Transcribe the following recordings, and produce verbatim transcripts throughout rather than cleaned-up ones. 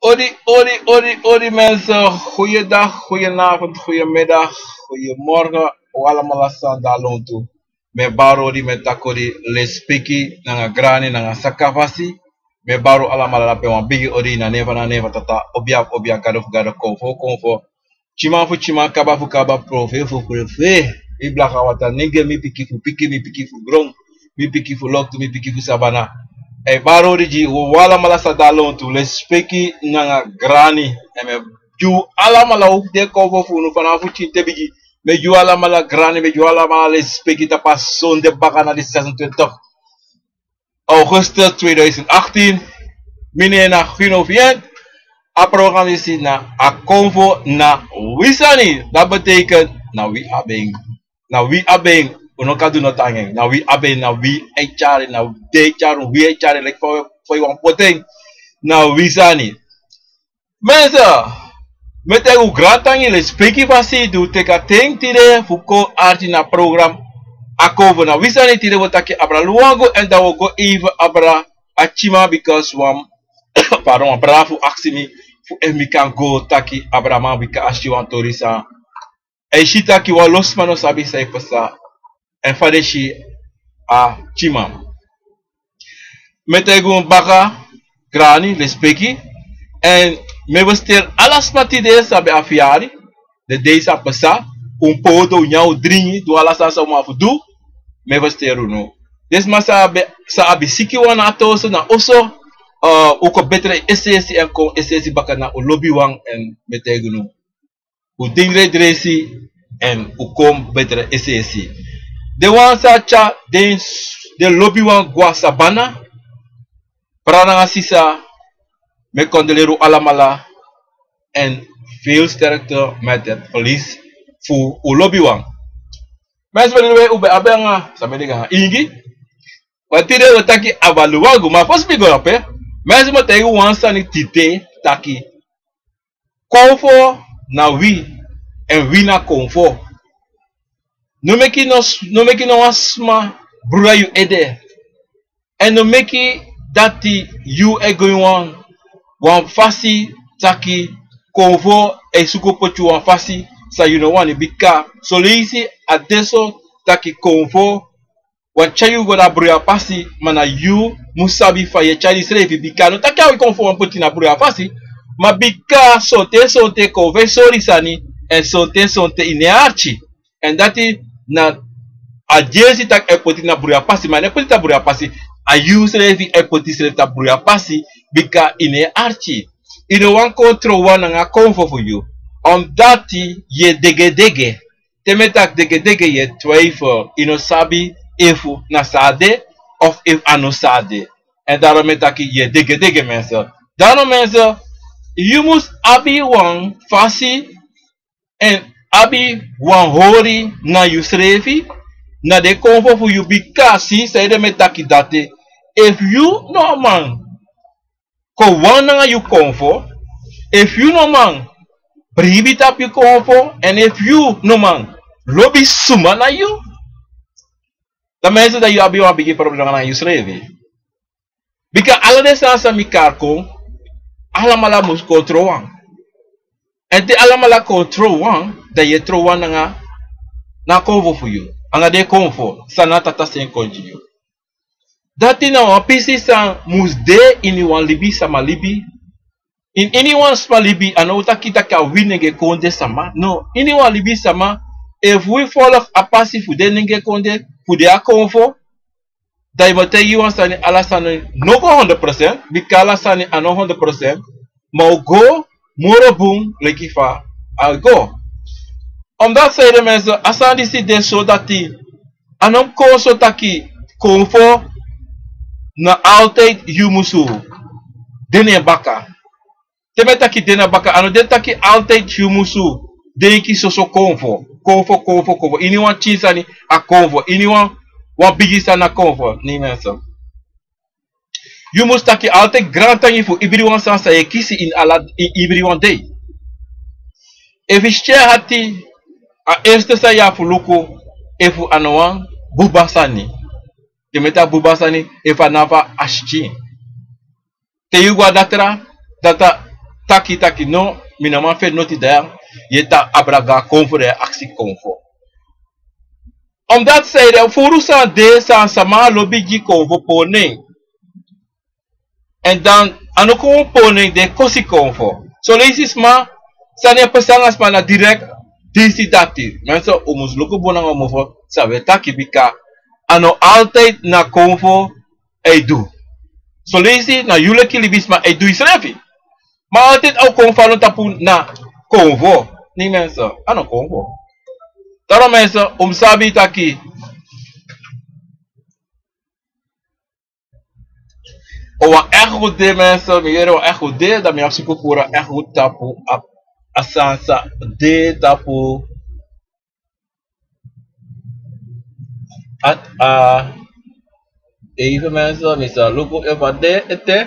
Odi, odi, odi, odi mensen. Goeiedag, goedenavond, goedemiddag, goedemorgen. Wi alamala san de na lontu. Mi e bari odi, mi e taki odi, lespeki nanga grani nanga sakafasi. Mi e bari wi alamala na pe wan bigi odi, na nen fu na nen fu Tata, obia fu obia, gado fu gado, konfo fu konfo, tyiman fu tyiman, kaba fu kaba, profeer fu profeer. Mi blaka wata nenge, mi pikin fu pikin, mi pikin fu gron, mi pikin fu loktu, mi pikin fu sabana. E bari odi gi wi alamala san de na lontu, lespeki nanga grani. En mi e gi wi alamala, wi fu den konfo fu unu, fanafu tyin te bigi. Mi e gi wi alamala grani, mi e gi wi alamala lespeki tapu a sonde baka na di zesentwintig augustus tweeduizend achttien. Mi nen na Gino Vient. A program disi na A Konfo na Wi Sani. Dat betekent na wi abi en. Na wi abi en. Un no kan du noti nanga en. Na wi abi en, na wi e tyari, na wi e tyari, wi e tyari, leki fa wi, fa wi wani poti en. Na Wi Sani. Mensen, mi e taigi un grantangi, lespeki fu a sani di un teki a ten tide fu kon arki na program A Konfo na Wi Sani. Tide wi o taki abra Luangu, en dan wi o go even abra a tyiman, because wan, pardon, wan brada fu aksi mi fu efu mi kan go taki abra man, bika a si wan tori san, a e si taki wan lo sma no sabi san e pasa, en fa den si a tyiman. Mi e taigi un baka grani, lespeki. En mi e festeri ala sma tide san ben abi yari, den dei san pasa, un podo, un nyan, un dringi, du ala sani san un man fu du. Mi e festeri unu. Den sma san abi, san abi sikiwan na a toso, na oso, eh, un kon betre es'esi en kon es'esi baka na un lobiwan, en mi e taigi unu, un dringi den dresi, en un kon betre es'esi. Den wan san tyari den, den lobiwan go na sabana, brada nanga sisa, mi e kondoleri un alamala, en veel sterkte met het verlies fu un lobiwan. Mensen, by the way, un ben abi nanga, san mi e denki, nanga ingi. Ma tide wi o taki abra Luangu, ma fosi mi go dape, mensen, mi o taigi un wan sani tide, taki konfo na wi, en wi na konfo. No meki no s-, no meki no wan sma bruya yu ede. En no meki dati yu e go ini wan, wan fasi taki konfo e suku poti yu wan fasi san yu no wani, bika son leisi a de so taki konfo wani tyari yu go na bruya pasi, ma na yu mu sabi fa yu e tyari yusrefi, bika a no taki a wi konfo wani poti na bruya fasi, ma bika sonten sonten konfo e sori sani, en sonten sonten ini en arki. En dati na a dyesi taki a e poti na bruya pasi, ma a no e poti na bruya pasi, a yusrefi e poti yusrefi na bruya pasi, bika ini en arki yu no wani kon trouwan nanga konfo fu yu. Omdati yu e degedege. Te mi e taki degedege, yu e twijfel, yu no sabi efu na san a de of efu a no san a de. En daarom mi e taki yu e degedege, mensen. Daarom, mensen, yu mus abi wan fasi en abi wan hori na yusrefi, na den konfo fu yu, bika san ede mi e taki dati. Efu yu no man kon wan nanga yu konfo, efu yu no man bribi tapu yu konfo, en efu yu no man lobi suma na yu, dan mensen, dan yu abi wan bigi problema nanga yusrefi. Bika ala den sani san mi kari kon, alamala mus kon trouwan. En te alamala kon trouwan, dan yu e trouwan nanga, na konfo fu yu, anga den konfo san na Tata seni kon gi yu. Dati na wan pisi san mus de ini wan libisama libi. Ini, ini wan sma libi, a no taki taki a wi nenge kondre sama. No, ini wan libisama, efu wi folok a pasi fu den nenge kondre, fu den a konfo, dan yu mu taigi wan sani, ala sani no go honderd procent, bika ala sani a no honderd procent, ma a o go moro bun leki fa a e go. Omdati san ede, mensen, a sani disi de so dati a no mu kon so taki konfo na altijd yu musu de na en baka. Te mi e taki de na baka, a no de taki altijd yu musu denki soso konfo, konfo, konfo, konfo. Ini wan pikin sani a konfo, ini wan, wan bigi sani a konfo. Nee, mensen. Yu mus taki altijd grantangi fu ibriwan sani san yu e kisi ini ala, ini ibriwan dei. Efu yu si a hati, a eerste sani yu abi fu luku efu a no wan buba sani. Te mi e taki buba sani, efu a no abi a sikin. Te yu go a datra, datra taki taki no, mi no man feni noti dan, yu e tan abra go a konfo, dan yu e aksi konfo. Omdat sanede furu san de, san sama lobi gi konfo pori nen. Èn dan a no kon pori nen, den e kosi konfo. Son leisi sma, sani e pasa nanga sma na direkt disi dati. Mensen, un mus luku bun nanga un mofo san un e taki, bika a no altijd na konfo a e du. Son leisi na yu leki libisma a e du yusrefi. Ma altijd a o kon fadon tapu na konfo. Nee mensen, a no konfo. Daarom mensen, un mus sabi taki o wan echo de, mensen, mi yere wan echo de, dan mi abi suku puru a echo tapu a, a sani san de tapu a, a, even mensen, mi sa luku efu a de ete.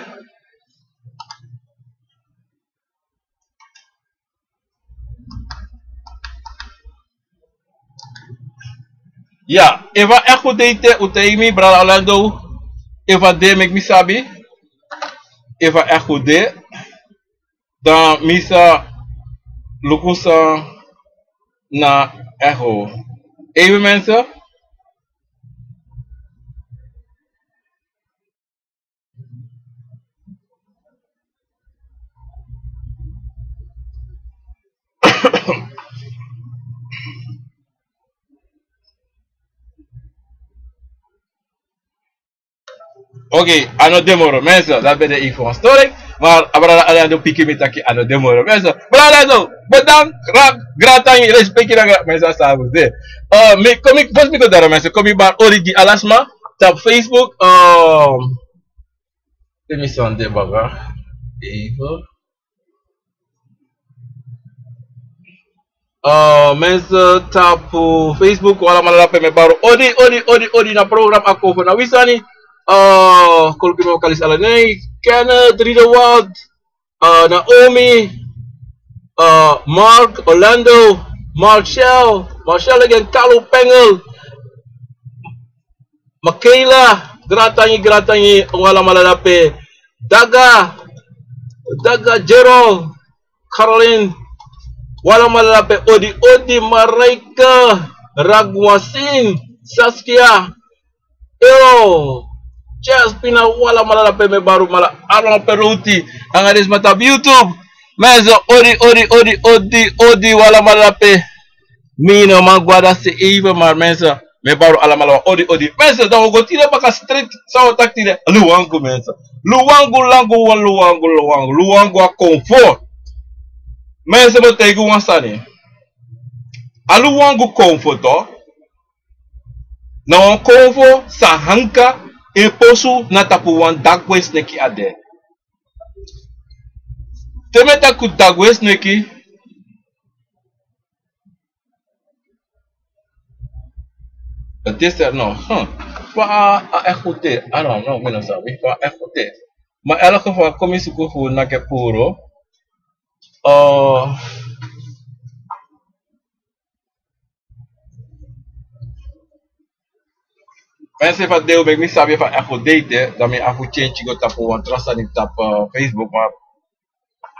Ya, efu a echo de ete, un taigi mi, brada Orlando, efu a de, meki mi sabi. Efu a echo de, dan mi sa luku san na echo. Even mensen. Oké, a no de moro, mensen, dati ben de info wan storing. Maar a brada Orlando piki mi taki a no de moro, mensen. Brada Orlando, bedankt, gra-, grantangi, respeki nanga, mensen, a sabi de. Eh, mi, kon mi, fosi mi go doro, mensen, kon mi bari odi gi ala sma tapu Facebook, eh, let me send de baka. Even. Eh, mensen tapu Facebook, un alamala dape, mi e bari odi, odi, odi, odi na program Akonfo na wi sani. Eh, kon luku mi, mi kan leisi ala nen. Kenneth, Riedewald, eh, Naomi, eh, Mark, Orlando, Marcel, Marcel again, Carlo, Pengel, Michaela, grantangi, grantangi, un alamala dape. Daga, Daga, Gerald, Caroline, un alamala dape, odi, odi, Marijke, Ragwasin, Saskia, Eo, Chespina, un alamala dape, mi e bari un alamala, Arnold Peruti, nanga den sma tapu YouTube. Mensen, odi, odi, odi, odi, odi, un alamala dape. Mi no man go a dati even, maar mensen, mi e bari un alamala wan odi, odi. Mensen, dan un go tide baka straight, san un o taki tide, Luangu, mensen. Luangu, langu, wan Luangu, Luangu, Luangu Akonfo. Mensen, mi o taigi un wan sani. A Luangu Konfo tu, na wan konfo san hanka en posu na tapu wan dagwe sneki a de. Te mi e taki dagwe sneki, a disi no, hmm, fa a echo de, a no, no, mi no sabi fa a echo de. Ma in elk geval, kon mi suku fu naki en puru. Eh, mensen, efu a de, un meki mi sabi efu a echo de ete, dan mi abi fu change go tapu wan tra sani tapu, eh, Facebook, ma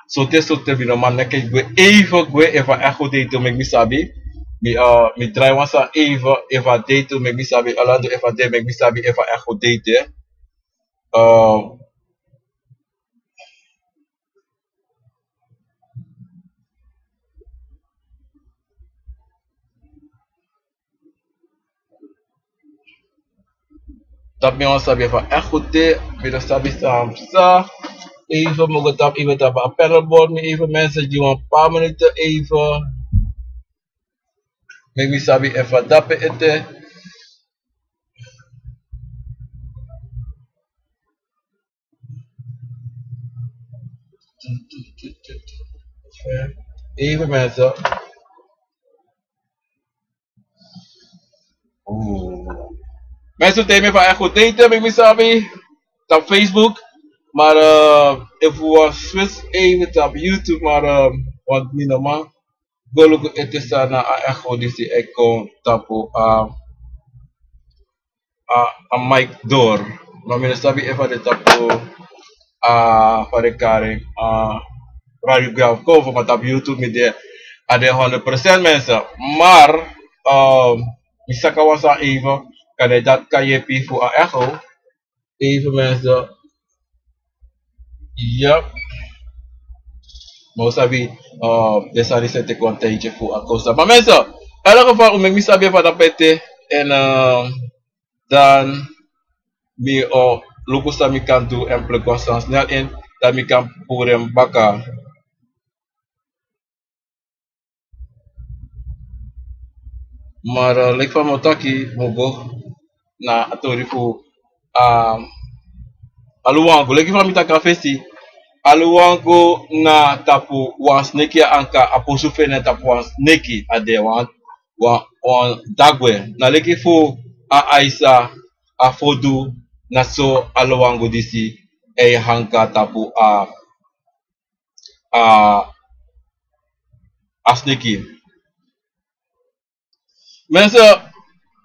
sonten sonten mi no man naki gwe even gwe efu a echo de ete, un meki mi sabi. Mi, eh, mi drai wan sani even, efu a de ete, un meki mi sabi. Orlando, efu a de, meki mi sabi efu a echo de ete. Eh, Tapu mi wani sabi efu a echo de, mi no sabi san psa. Even mi o go tapu, even tapu a paddleboard, mi even mensen gi wan paar minuten even. Meki mi sabi efu a dape ete. Even mensen. Oeh. Mensen, un taigi mi efu a echo de ete, meki mi sabi. Tapu Facebook. Maar, eh, efu un wani switch even tapu YouTube, maar, eh, want mi no man go luku ete san na a echo disi e kon tapu a, a, a mic door. Ma mi no sabi efu a de tapu a, fa den kari, a, radiogram kon fu, ma tapu YouTube mi de, a de honderd procent mensen. Maar, um, mi saka wan sani even, kan dati kan yepi fu a echo. Even mensen. Yep. Ma un sabi, um, den sani seti kon teki fu a kosa. Maar mensen, in elk geval, un meki mi sabi fa dati ben de. En, um, dan mi o luku san mi kan du en pluk wan sani snel in, dan mi kan puru en baka. Maar, eh, leki fa mi o taki, mi o go na a tori fu, ah, Aluwangu. Leki fa mi taki a fesi, Aluwangu na tapu wan sneki, anka a posu fu en na tapu wan sneki a de, wan, wan, wan dagwe. Na leki fu a Aisa, a Fodu, na so Aluwangu disi e hanka tapu a, a, a sneki. Mensen,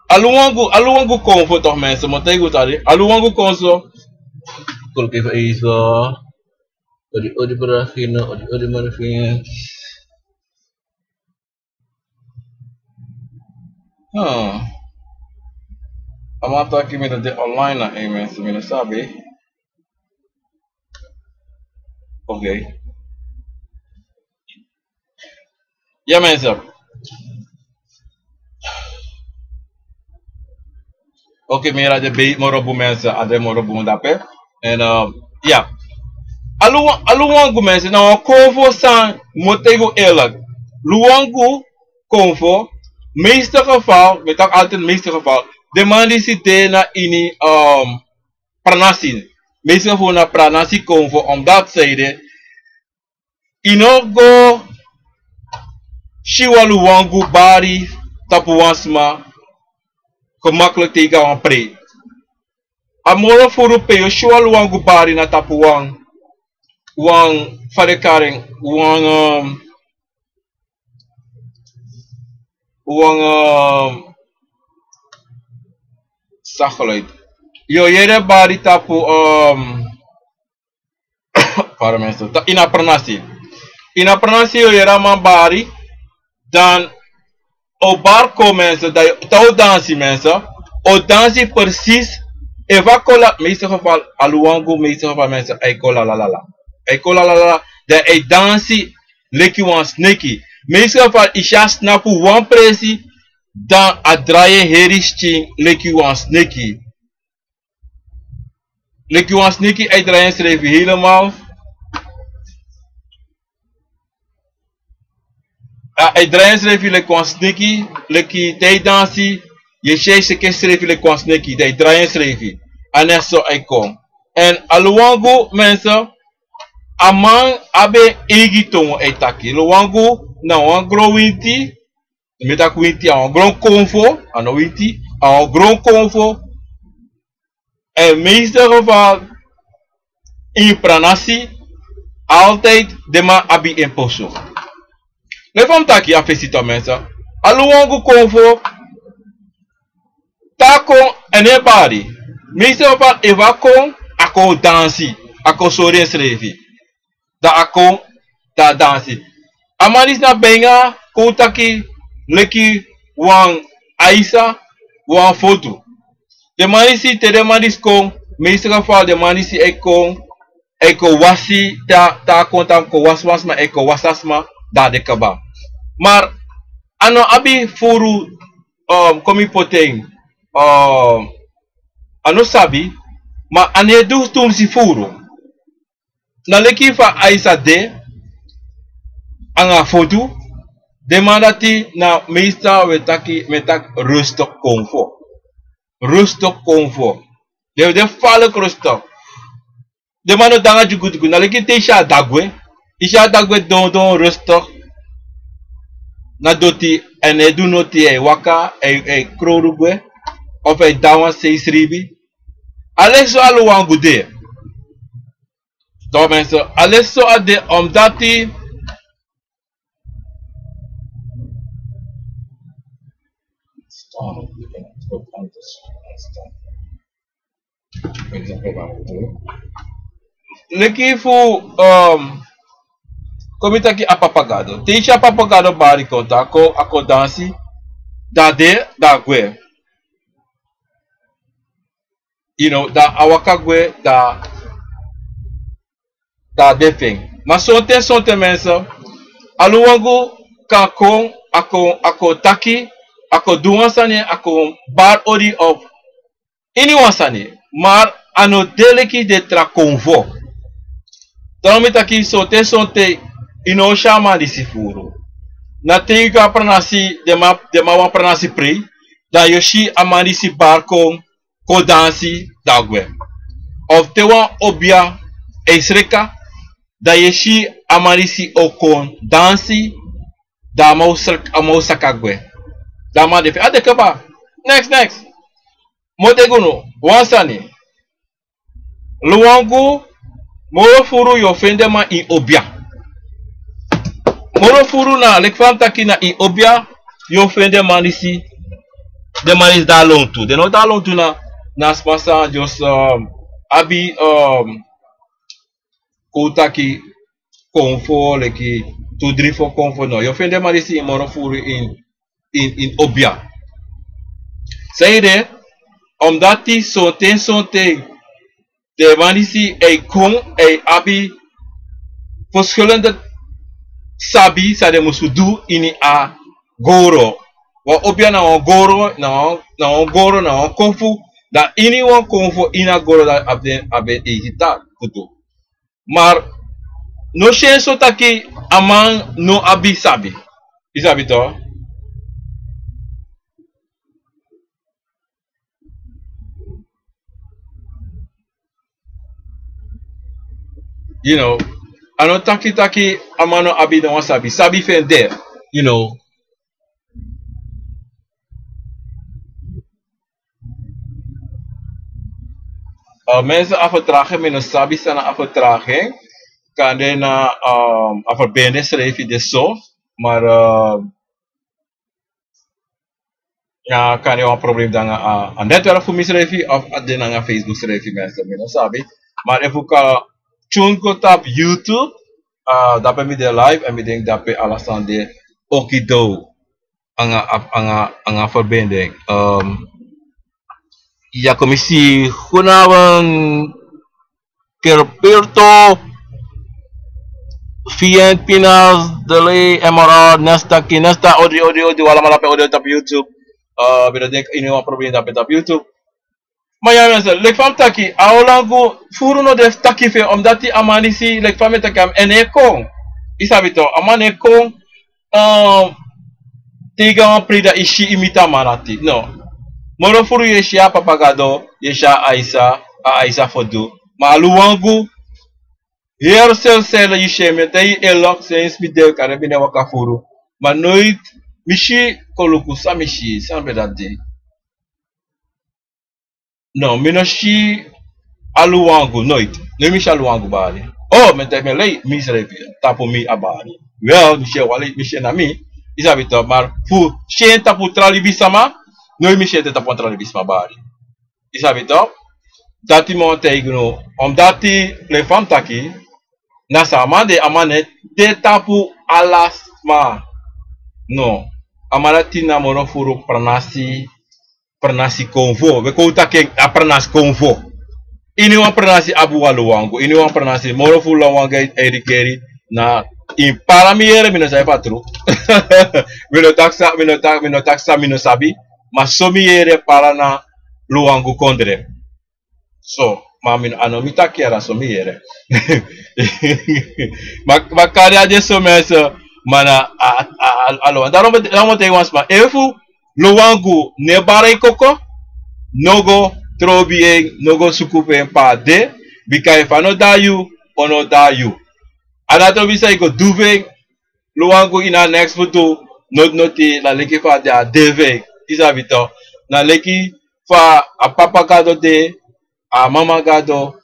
Aluwangu, Aluwangu kon fu toch, mensen, mi o taigi un tali. Aluwangu kon so. Kol ke fa iso. Odi, odi, brahino, odi, odi, marfin. Hmm. A man taki mi no de online na, eh, mensen, mi no sabi. Oké. Ya, mensen. Oké, mi yere a de bun, moro bun, mensen, a de moro bun dape. En, eh, ya. Aluwa-, Aluwangu, mensen, na wan kon fu san, mi o taigi un eerlijk. Luwangu kon fu, meeste geval, mi taki altijd meeste geval, den man disi de na ini, ehm, pranasi. Meeste fu na pranasi kon fu, omdat zij de, i no go si wan Luwangu bari tapu wan sma gemakkelijk te i go na wan prei. A moro furu pe yu o si wan Luwangu bari na tapu wan, wan, fa den kari en, wan, ehm, wan, ehm, sa geluid. Yu o yere bari tapu, ehm, Para mensen, ta-, ini a pranasi. Ini a pranasi yu o yere a man bari, dan o bari kon mensen, dan yu o dansi mensen, o dansi precies, efu a kon la, meeste geval, Aluwangu, meeste geval mensen, a e kon la la la la. A e kon la la la la, dan a e dansi leki wan sneki. Meeste geval, i si a snapu wan presi, dan a drai en heri skin leki wan sneki. Leki wan sneki, a e drai ensrefi helemaal. A, a e drai ensrefi leki wan sneki, leki te a e dansi, yu e si a e seki ensrefi leki wan sneki, dan a e drai ensrefi. A na so a e kon. En Aluwangu, mensen, a man abi en eigi tongo, a e taki. Luwangu na wan gron winti, mi e taki winti, a wan gron konfo, a no winti, a wan gron konfo. En meeste geval, ini pranasi, altijd den man abi en poso. Leki fa mi taki a fesi toch mensen. Aluwangu konfo, te a kon a no e bari. Meeste geval efu a kon, a kon dansi, a kon sori ensrefi. Dan a kon, dan a dansi. A man disi na benga, kon taki leki wan Aisa, wan Fodu. Den man disi, te den man disi kon, meeste geval den man disi e kon, e kon wasi, te a, te a kon, te a kon wasi wan sma, e kon wasi a sma, dan a de kaba. Maar a no abi furu, um, kon mi poti en, um, a no sabi, ma a no e du tumsi furu. Na leki fa Aisa de, anga Fodu, den man dati na meestal we taki, we taki rustig konfo. Rustig konfo. Den, den falik rustig. Den man no de anga dyugudyugu. Na leki te i si a dagwe. I si a dagwe dondon rustig. Na doti, a no e du noti, a e waka, a e, a e krowru gwe. Of a e danwan sei sribi. A leki so Aluwangu de. Toch mensen, a leki so a de, omdat i leki fu, um, kon mi taki a papa gado. Te i si a papa gado bari kon, dan a kon, a kon dansi, dan a de, dan a gwe. You know, dan a waka gwe, dan, dan a de fu en. Ma sonten, sonten mensen, a luwangu kan kon, a kon, a kon taki, a kon du wan sani, a kon bari odi of ini wan sani. Maar a no de leki den tra konfo. Dan mi taki sonten, sonten, i no o si a man disi furu. Na te i go a pranasi, den man, den man wan pranasi prei, dan yu o si a man disi bari kon, kon dansi, dan a gwe. Of te wan obia e sreka, dan yu e si a man disi o kon dansi, dan a man o srek-, a man o saka gwe. Dan a man de fu en, a de kaba. Next, next. Mi o taigi unu wan sani. Luwangu, moro furu yu o fende man ini obia. Moro furu na, leki fa mi taki, na ini obia yu o fende man disi, den man disi de a lontu. Den no de a lontu na, na sma san just, um, abi, um, kon taki konfo, leki tu dri fo konfo, no. Yu o fende man disi ini moro furu ini, ini, ini obia. Sanede, omdat sonten, sonten den man disi e kon, e abi verschillende sabi san den musu du ini a goro. Wan obia na wan goro, na wan, na wan goro, na wan konfo, dan ini wan konfo, ini a goro, dan abi den, abi den eigi taki fu du. Maar no si en so taki a man no abi sabi. I sabi toch? You know, a no taki taki a man no abi no wan sabi. Sabi fu en de, you know. Uh, mensen, a vertraging, mi no sabi san na a vertraging. Kande na, um, a verbinding srefi de so, maar, uh, ya, kande wan probleem nanga a, a netwerk fu mi srefi, of a de nanga Facebook srefi, mensen, mi no sabi. Maar efu un kan tune go tapu YouTube, uh, dape mi de live, èn mi denki dape ala sani de okido. Anga, anga, anga verbinding. Um, ya, kon mi si, goedenavond, Kirpirto, Fien, Pinas, Delay, Emerald, Nesta, Ki, Nesta, odi, odi, odi, wi alamala pe odi tapu YouTube. Uh, mi no denki ini wan probleem dape tapu YouTube. Ma ya, mensen, leki fa mi taki, a luwangu furu no de fu taki fu en, omdat a man disi, leki fa mi taki, a man e kon. I sabi toch, a man e kon, um, te i go a wan prei dan i si i miti a man dati. No. Moro furu yu e si a papa gado, yu e si a Aisa, a Aisa fu du. Ma a luwangu, heri seri seri yu si en, mi e taigi yu eerlijk, sensi mi de kande mi no e waka furu. Ma noiti mi si, kon luku san mi si, san ben dati. No, mi no si a luwangu, noiti. Noiti mi si a luwangu bari. Oh, mi e taigi mi e lei, mi srefi, tapu mi a bari. Wel, mi si en wan leisi, mi si en na mi, i sabi toch, maar fu si en tapu tra libisma, noiti mi si en tapu tra libisma bari. I sabi toch? Dati mi o taigi unu, omdat leki fa mi taki, na so a man de, a man no de tapu ala sma. No, a man dati na moro furu pranasi, pranasi konfo. We kon taki a pranasi konfo. Ini wan pranasi abi wan luwangu. Ini wan pranasi, moro furu luwangu e, e rikeri. Na ini para mi yere, mi no sabi fu a tru. Mi no taki san, mi no taki, mi no taki san mi no sabi. Ma so mi yere para na luwangu kondre. So, ma mi no, a no mi taki, a na so mi yere. Ma, ma kande a de so, mensen, ma na a, a, a, a luwangu. Daarom, daarom mi e taigi wan sma, efu luwangu no e bari yu koko, no go trobi en, no go suku fu en pe a de, bika efu a no dai yu, a no dai yu. A no trobi san yu go du fu en, luwangu ini a neks fu du, noti noti, na leki fa a de, a de fu en, i sabi toch. Na leki fa a papa gado de, a mama gado,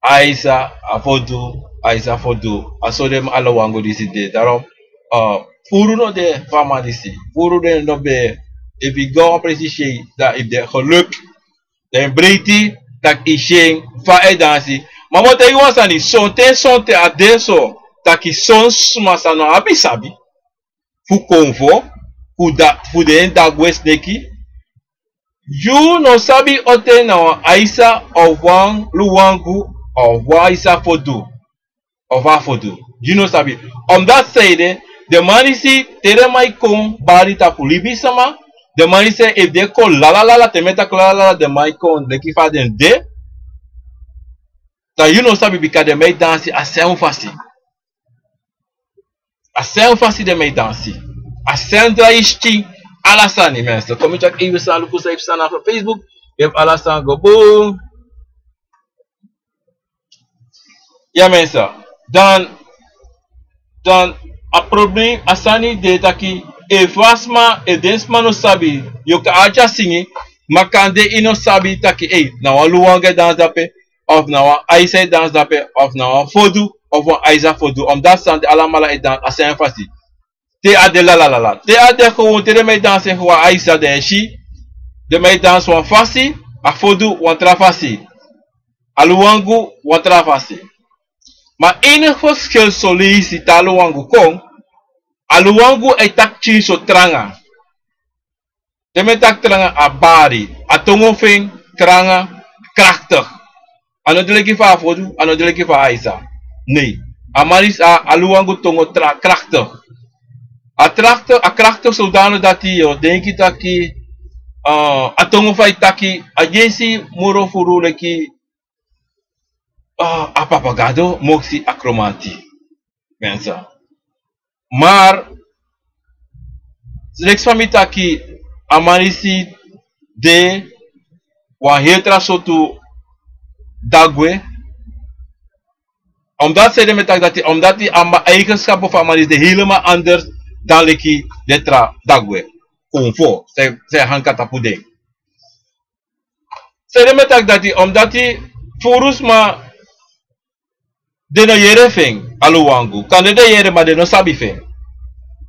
Aisa, a fu du, Aisa fu du, a so den a luwangu disi de. Daarom, uh, furu no de fu a man disi. Furu den no ben, efu i go a wan presi si en, dan i de geluk. Dan i breiti, taki i si en, fa a e dansi. Ma mi o taigi wan sani, sonten sonten a de so taki son sma san no abi sabi fu konfo fu da, fu den dagwe sneki. Yu no sabi ote na wan aisa of wan luwangu of wan aisa fodu of a fodu. Yu no sabi. Omdat seide, den man disi, te den man e kon bari tapu libisma, den man disi, efu den kon lalalala, te mi e taki lalalala, den man e kon leki fa den de. Dan yu no sabi, bika den man e dansi a seun fasi. A seun fasi den man e dansi. A seun drai skin, ala sani, mensen. Kon mi tyari even san luku san yu psa na Facebook. Efu ala sani go bun. Ya mensen. Dan, dan a problem, a sani de taki, efu a sma, efu den sma no sabi, yu kan arki a singi, ma kande yu no sabi taki, ei, na wan luwangu e dansi dape, of na wan aisa e dansi dape, of na wan fodu, of wan aisa fodu, omdat san den alamala e dansi a seun fasi. Te a de lalalala. Te a de gewoon, te den man e dansi fu wan aisa, den e si, den man e dansi wan fasi, a fodu wan tra fasi, a luwangu wan tra fasi. Ma enige verschil son leisi te a luwangu kon, a luwangu e taki pikinso tranga. Te mi e taki tranga, a bari, a tongo fu en tranga, krachtig. A no de leki fu a fodu, a no de leki fu a aisa. Nee. A man disi, a, a luwangu tongo tra, krachtig. A krachtig, a krachtig zodanig dati yu o denki taki, eh, a tongo fa yu e taki, a dyesi moro furu leki, eh, a Papa Gado, moksi a Kromanti. Mensen. Maar, leki fa mi taki, a man disi de wan heri tra sortu dagwe. Omdat seide mi e taki dati, omdat a eigenschappen fu a man disi de helemaal anders dan leki den tra dagwe. Konfo, san, san e hanka tapu den. Seide mi e taki dati, omdat furu sma den no yere fu en, a luwangu. Kande den yere, ma den no sabi fu en.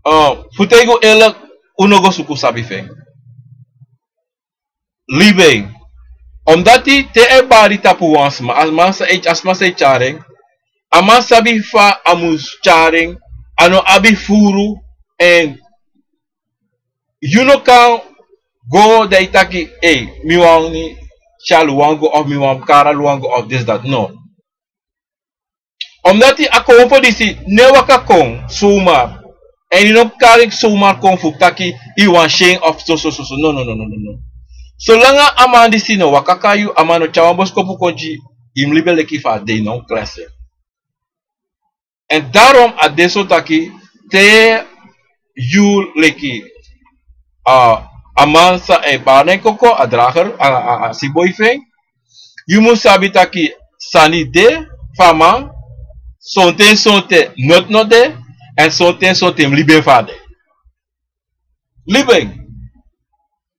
Eh, fu taigi unu eerlijk, un no go suku sabi fu en. Libi en. Omdat te a e bari tapu wan sma, a man sa e, a sma sa e tyari en, a man sabi fa a mus tyari en, a no abi furu, en yu no kan go dan yu taki, ei, mi wani tyari luwangu of mi wani kari luwangu of this, that. No. Omdat a konfo disi no e waka kon zomaar. En yu no kari zomaar kon fu taki yu wani si en of so, so, so, so. No, no, no, no, no, no. Solanga a man disi no waka kon na yu, a man no tyari wan boskopu kon gi yu, yu mus libi leki fa a de, yu no mus klesi en. En daarom a de so taki te yu leki, a, a man san e bari na en koko, a drager, a, a, a siboi fu en, yu mus sabi taki sani de fu a man, sonten sonten noti no de, en sonten sonten yu mus libi en fa a de. Libi en.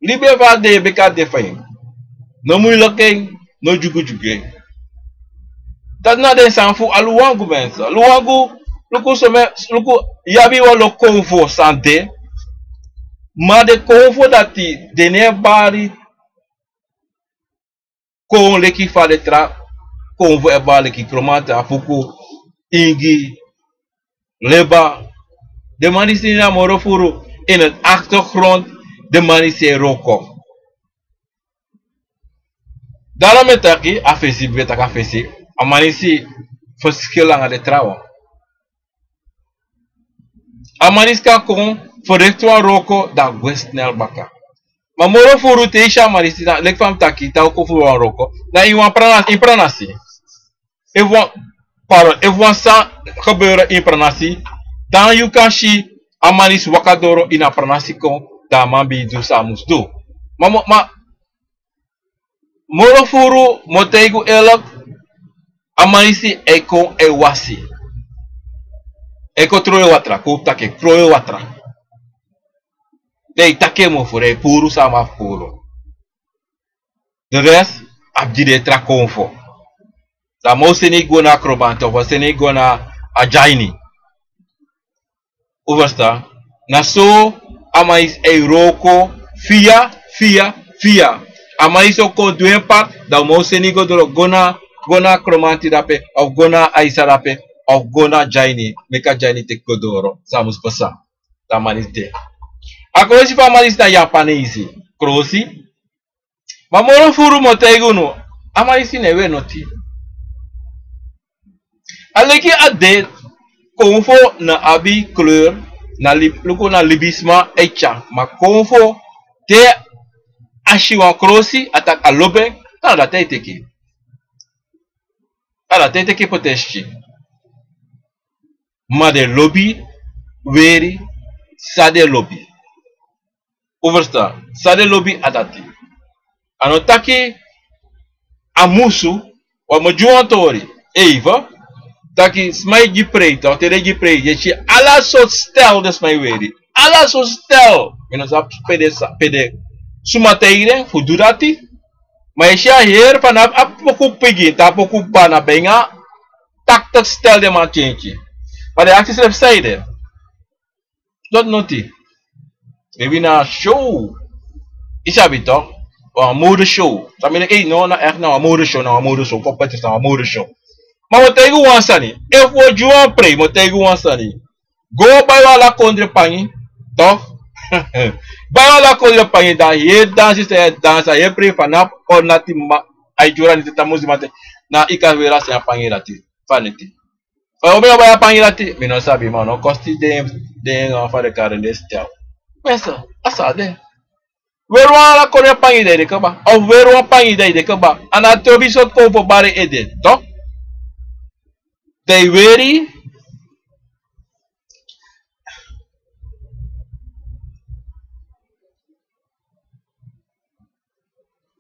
Libi en fa a de, bika a de fu yu. No muiliki en, no dyugudyugu en. Dati na den sani fu a luwangu, mensen. Luwangu, luku so mi, luku, yu abi wanlo konfo san de. Ma den konfo dati, den no e bari kon leki fa den tra konfo e bari, leki Kromanti, Afuku, Ingi, Leba. Den man disi na moro furu in het achtergrond, den man disi e wroko. Daarom mi e taki a fesi, mi e taki a fesi, a man disi verschil nanga den trawan. A man disi kan kon verricht wan wroko, dan a gwe snel baka. Ma moro furu te yu si a man disi, na leki fa mi taki, te a kon fu wan wroko, na ini wan pranasi, ini pranasi. Efu wan, pardon, efu wan sani gebeuren ini pranasi, dan yu kan si a man disi waka doro ini a pranasi kon, dan a man ben du san a mus du. Ma, ma, ma, moro furu, mi o taigi unu eerlijk, a man disi e kon e wasi. E kon tron en watra, kon taki e tron en watra. Dan e taki en mofo, dan e puru san a man fu puru. De rest, a mus gi den tra konfo. Dan a man o seni yu go na Kromanti of a seni yu go na a Dyaini. Un ferstan? Na so a man disi e wroko, fia, fia, fia. A man disi o kon du en part, dan a man o seni yu go doro go na go na a Kromanti drape, of go na a Aisa drape, of go na a Dyaini, meki a Dyaini teki go doro, san a mus pasa. Dan a man disi de. A krosi fu a man disi na Yapanesi krosi. Ma moro furu mi o taigi unu, a man disi no e weri noti. A leki a de, konfo no abi kleur, na li-, luku na libisma e tyari. Ma konfo, te a si wan krosi, a taki a lobi en, dan na dati a e teki. A dati a e teki protesti. Ma den lobi weri san den lobi. Un ferstan? San den lobi a dati. A no taki a musu, wan mi o gi wan tori. Even taki sma e gi prei, toch, te den e gi prei, yu e si ala sortu stijl den sma e weri. Ala sortu stijl. Mi no sabi pe den sa-, pe den suma taigi den fu du dati. Ma yu e si a heri, fanafu a poku pigin te a poku kba, na benga taktik stijl den man tyentyi. Ma den e aksi srefi san ede. Dati noti. Maybe na show. Yu sabi toch. Wan mode show. San mi de, ei, no, na echt na wan mode show, na wan mode show. Competitie na wan mode show. Ma mi o taigi wan sani. Efu wi o gi wan prei, mi o taigi wan sani. Go bai wan ala kondre pangi. Toch? Bai wan ala kondre pangi, dan yu e dansi san yu e dansi, yu e prei fanafu ornati ma, a e gi wan niti tamusi mate. Na yu kan weri a sani a pangi dati. Fa niti. Fa yu o ben bai a pangi dati, mi no sabi, ma no kosti den, den, no, fa den kari den stijl. Mensen, a so a de. Weri wan ala kondre pangi, dan yu de kaba. Of weri wan pangi, dan yu de kaba. A no trobi sortu konfo bari ede, toch? Dan yu weri,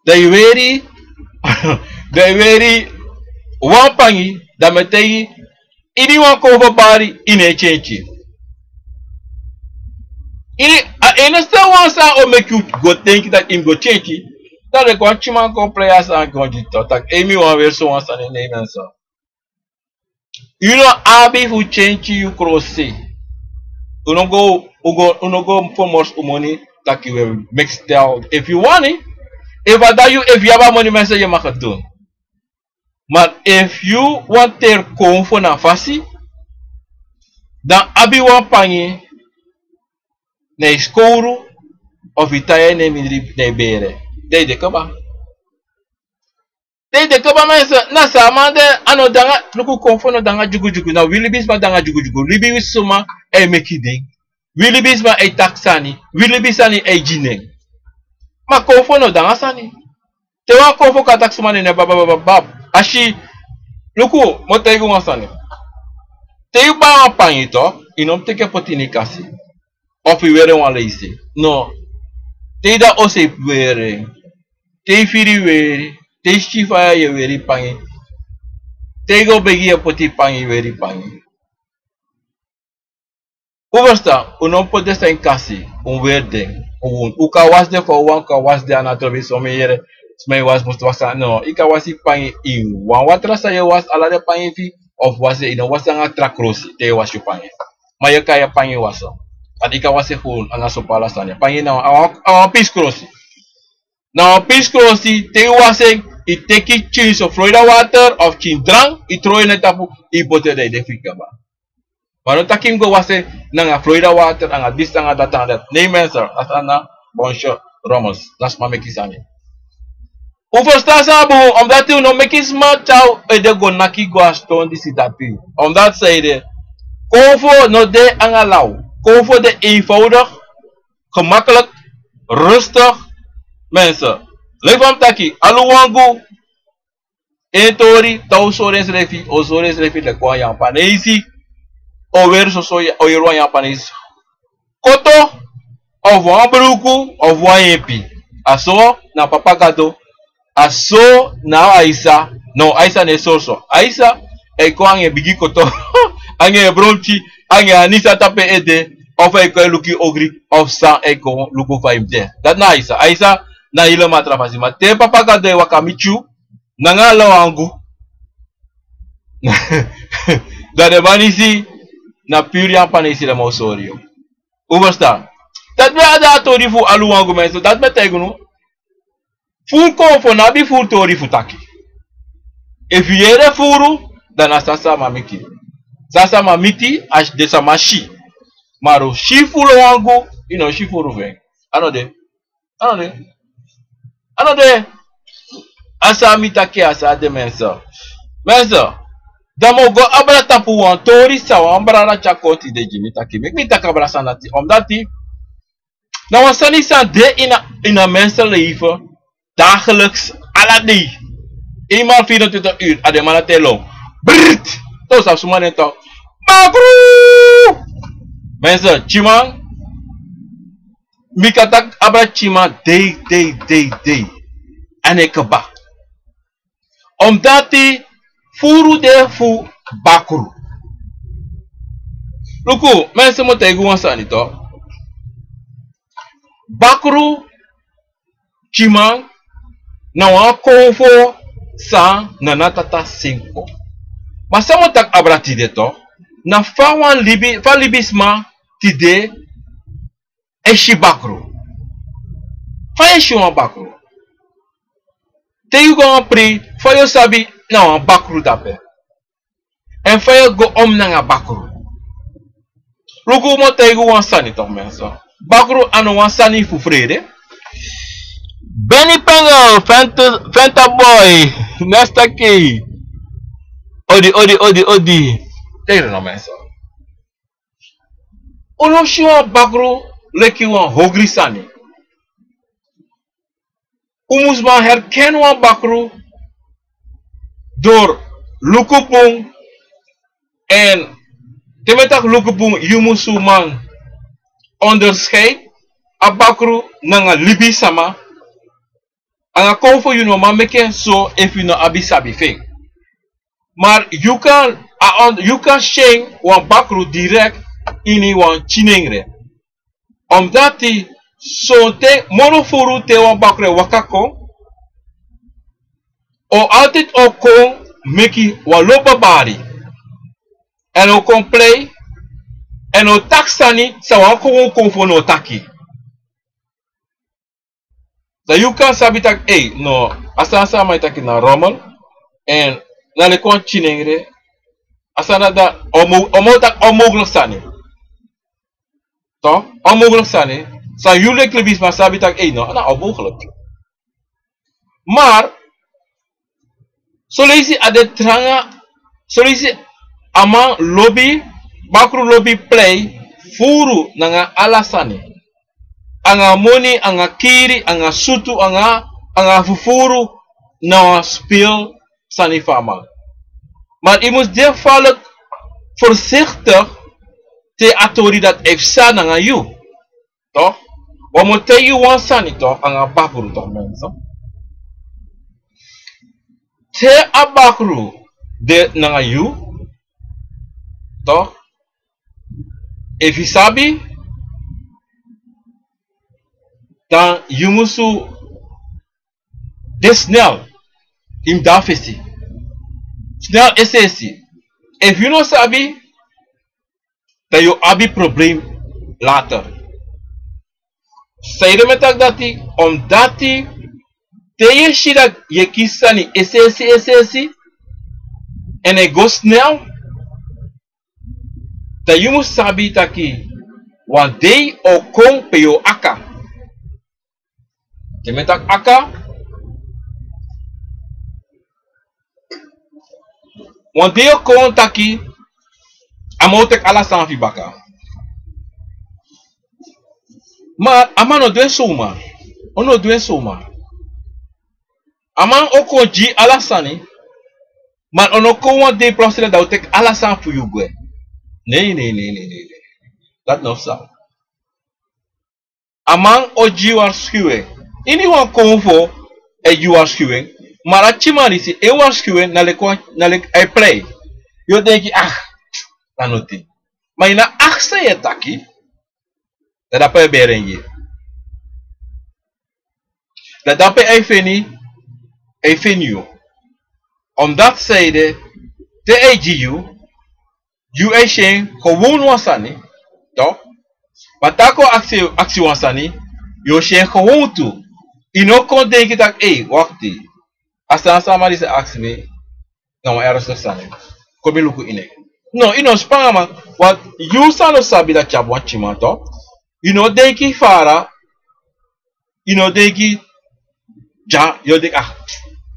dan yu weri, dan yu weri wan pangi, dan mi e taigi yu, iniwan konfo bari, yu no e tyentyi. Ini, a enigste wan san o meki yu go denki dati yu mus go tyentyi, dan leki wan tyiman kon prei a sani kon gi yu toch, taki, ei, mi wani weri so wan sani, nei, mensen. Yu no abi fu tyentyi yu krosi. Un no go, un go, un no go fermors un moni taki wi e meki stijl. Efu yu wani, efu a dati yu, efu yu abi a moni, mensen, yu mag het doen. Ma efu yu wani teri konfo na fasi, dan abi wan pangi na yu skowru, of yu tai en na yu mindri, na yu bere. Dan yu de kaba. Te yu de kaba, mensen, na so a man de, a no de nanga, luku, konfo no de nanga dyugudyugu, na wi libisma de nanga dyugudyugu, libisma e meki den, wi libisma e taki sani, wi libisma e gi nen. Ma konfo no de nanga sani. Te wan konfo kan taki suma nen, bab, bab, bab, bab. A si, luku, mi o taigi wan sani. Te yu bai wan pangi toch, yu no mus teki en poti ini yu kasi. Of yu weri en wan leisi. No. Te yu de a oso yu weri en. Te yu firi weri. Te yu si faya yu e weri pangi. Te yu go begi yu e poti pangi, weri pangi. Un ferstan, un no mus poti den sani ini kasi, un weri den. Un, un kan wasi den fa un wani, un kan wasi den a natural, wi son mi yere, sma e wasi, musu wasi, no, yu kan wasi pangi ini wan watra san yu e wasi ala den pangi fu yu, of wasi den, yu no wasi nanga tra krosi te yu e wasi yu pangi. Ma yu e kai yu pangi wasi. Èn yu kan wasi en fu anga sopo, ala sani. Pangi na wan, a wan, a wan pisi krosi. Na wan pisi krosi, te yu wasi en, yu teki tyin so Florida water of tyin drank, yu tron en na tapu, yu poti en, dan yu de fri kaba. Ma no taki yu mus go wasi en nanga Florida water, anga disi, anga dati, anga dati. Nei, mensen, a sani na bonso rommels, na sma meki sani. Un ferstan san a bun, omdat un no meki sma tyari un ede go naki go a ston disi dati. Omdat san ede, konfo no de anga law. Konfo de eenvoudig, gemakkelijk, rustig. Mensen, leki fa mi taki, aluwangu, en tori, te un sori ensrefi, un o sori ensrefi leki wan Yapanesi. Un o weri soso, un o yere wan Yapanesi koto, of wan bruku, of wan yempi. A so na Papa Gado, a so na Aisa. No, Aisa no e sori so. Aisa e kon anga en bigi koto, anga en bromtyi, anga en anisi tapu en ede, of a e kon e luku ogri, of san a e kon luku fa yu mus de. Dati na Aisa. Aisa na helemaal tra fasi. Ma te Papa Gado e waka miti yu, nanga aluwangu, dan den man disi na puru Yapanesi, den man o sori yu. Un ferstan? Dati ben de a tori fu aluwangu, mensen, dati mi e taigi unu. Furu konfo no abi furu tori fu taki. Efu yu yere furu, dan na san sama miti. San sama miti, a si den sama si. Ma yu si furu wangu, yu no si furu fu en. A no de. A no de. A no de. A san mi taki a san de, mensen. Mensen, dan mi o go abra tapu wan tori san wan brada tyari kon tide gi mi taki. Meki mi taki abra sani dati. Omdat na wan sani san de in a, in a mensenleven dagelijks, ala dei. Eenmaal vierentwintig uur, a de man na telo. Brit! To sa suma den to. Bakru! Mensen, tyiman, mi kan taki abra tyiman dei, dei, dei, dei. Èn e kaba. Omdati furu de fu bakru. Luku, mensen, mi o taigi wan sani to. Bakru, tyiman, na wan konfo san Nana Tata seni kon. Ma san mi o taki abra tide to, na fa wan libi, fa libisma tide e si bakru. Fa yu e si wan bakru? Te yu go a wan pri, fa yu o sabi na wan bakru dape? Èn fa yu o go om nanga bakru? Luku, mi o taigi wan sani to, mensen. Bakru a no wan sani fu frede. Benny Pengel, Fenta, Fenta Boy, Nesta Key. Odi, odi, odi, odi. Taigi den no, mensen. Un no si wan bakru leki wan ogri sani. Un mus man herken wan bakru door luku bun. Èn te mi e taki luku bun, yu mus man onderscheid a bakru nanga libisma. Anga konfo yu no man meki en so efu yu no abi sabi fu en. Maar yu kan, a on, yu kan si en wan bakru direct ini wan tyinengre. Omdati sonten moro furu te wan bakru e waka kon, a o altijd o kon meki wan lobi bari. Èn a o kon prei, èn a o taki sani san wan kon, wan konfo no o taki. Dan yu kan sabi taki, ei, no, a sani san a man e taki na rommel, èn na leki wan tyinengre, a sani dati, a o mo, a o mo taki onmogelijk sani. Toch? Onmogelijk sani. San yu leki libisma sabi taki, ei, no, na onmogelijk. Maar, son leisi a de tranga, son leisi a man lobi, bakru lobi prei, furu nanga ala sani. Anga moni, anga kiri, anga sutu, anga, anga fufuru, na wan spel sani fu a man. Maar yu mus de falek voorzichtig te a tori dati e psa nanga yu. Toch? Wan mi o taigi yu wan sani toch, anga bakru toch, mensen. Te a bakru de nanga yu, toch? Efu yu sabi, dan yu musu de snel. Yu mus de a fesi. Snel es'esi. Efu yu no sabi, dan yu o abi probleem later. Sanede mi e taki dati? Omdati te yu e si dati yu e kisi sani es'esi, es'esi, èn e go snel, dan yu mus sabi taki wan dei o kon pe yu o aka. Te mi e taki aka, wan dei o kon taki a man o teki ala sani fu yu baka. Ma a man no du en soma. A no du en soma. A man o kon gi yu ala sani. Ma a no kon wan dei plotseling dan a o teki ala sani fu yu gwe. Nee, nee, nee, nee, nee. Dati no psa. A man o gi yu waarschuwing. Ini wan konfo e gi yu waarschuwing. Ma a tyiman disi, en waarschuwing na leki wan, na leki a e prei. Yu o denki, ah, na nothing. Ma ini a aktie yu e taki, dan dape a e bere en gi yu. Dan dape a e feni, a e feni yu. Omdati sanede, te a e gi yu, yu e si en gewoon wan sani, toch? Ma te a kon aksi, aksi wan sani, yu o si en gewoon tu. Yu no kon denki taki, ei, wakti. A sani san a man disi aksi mi, Na wan ernstig sani. Kon mi luku ini en. No, yu no spangaman. Want yu san no sabi dati yu abi wan tyiman, toch. Yu no denki fara. Yu no denki, dya, yu o denki, ah,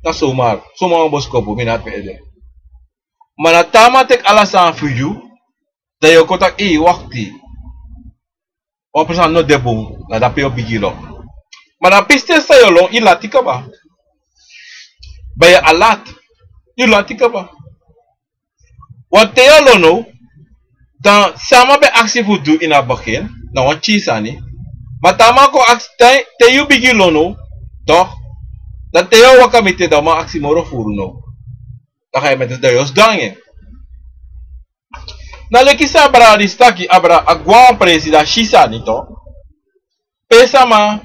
na somar. Somar wan boskopu, mi no abi ede. Ma na te a man teki ala sani fu yu, dan yu o kon taki, ei, wakti. Wan pesa no de bun, na dape yu o bigin lon. Ma na piste san yu o lon, yu lati kaba. Ben yu alert, yu lati kaba. Want te yu o lon now, dan san a man ben aksi fu du ini a begin, na wan pikin sani. Ma te a man kon aksi, te, te yu bigin lon now, toch, dan te yu o waka miti en, dan a man aksi moro furu now. Dan ga yu miti en, dan yu o sidon nanga en. Na leki san a brada disi taki, a brada, a go na wan presi, dan a si sani toch. Pe sama,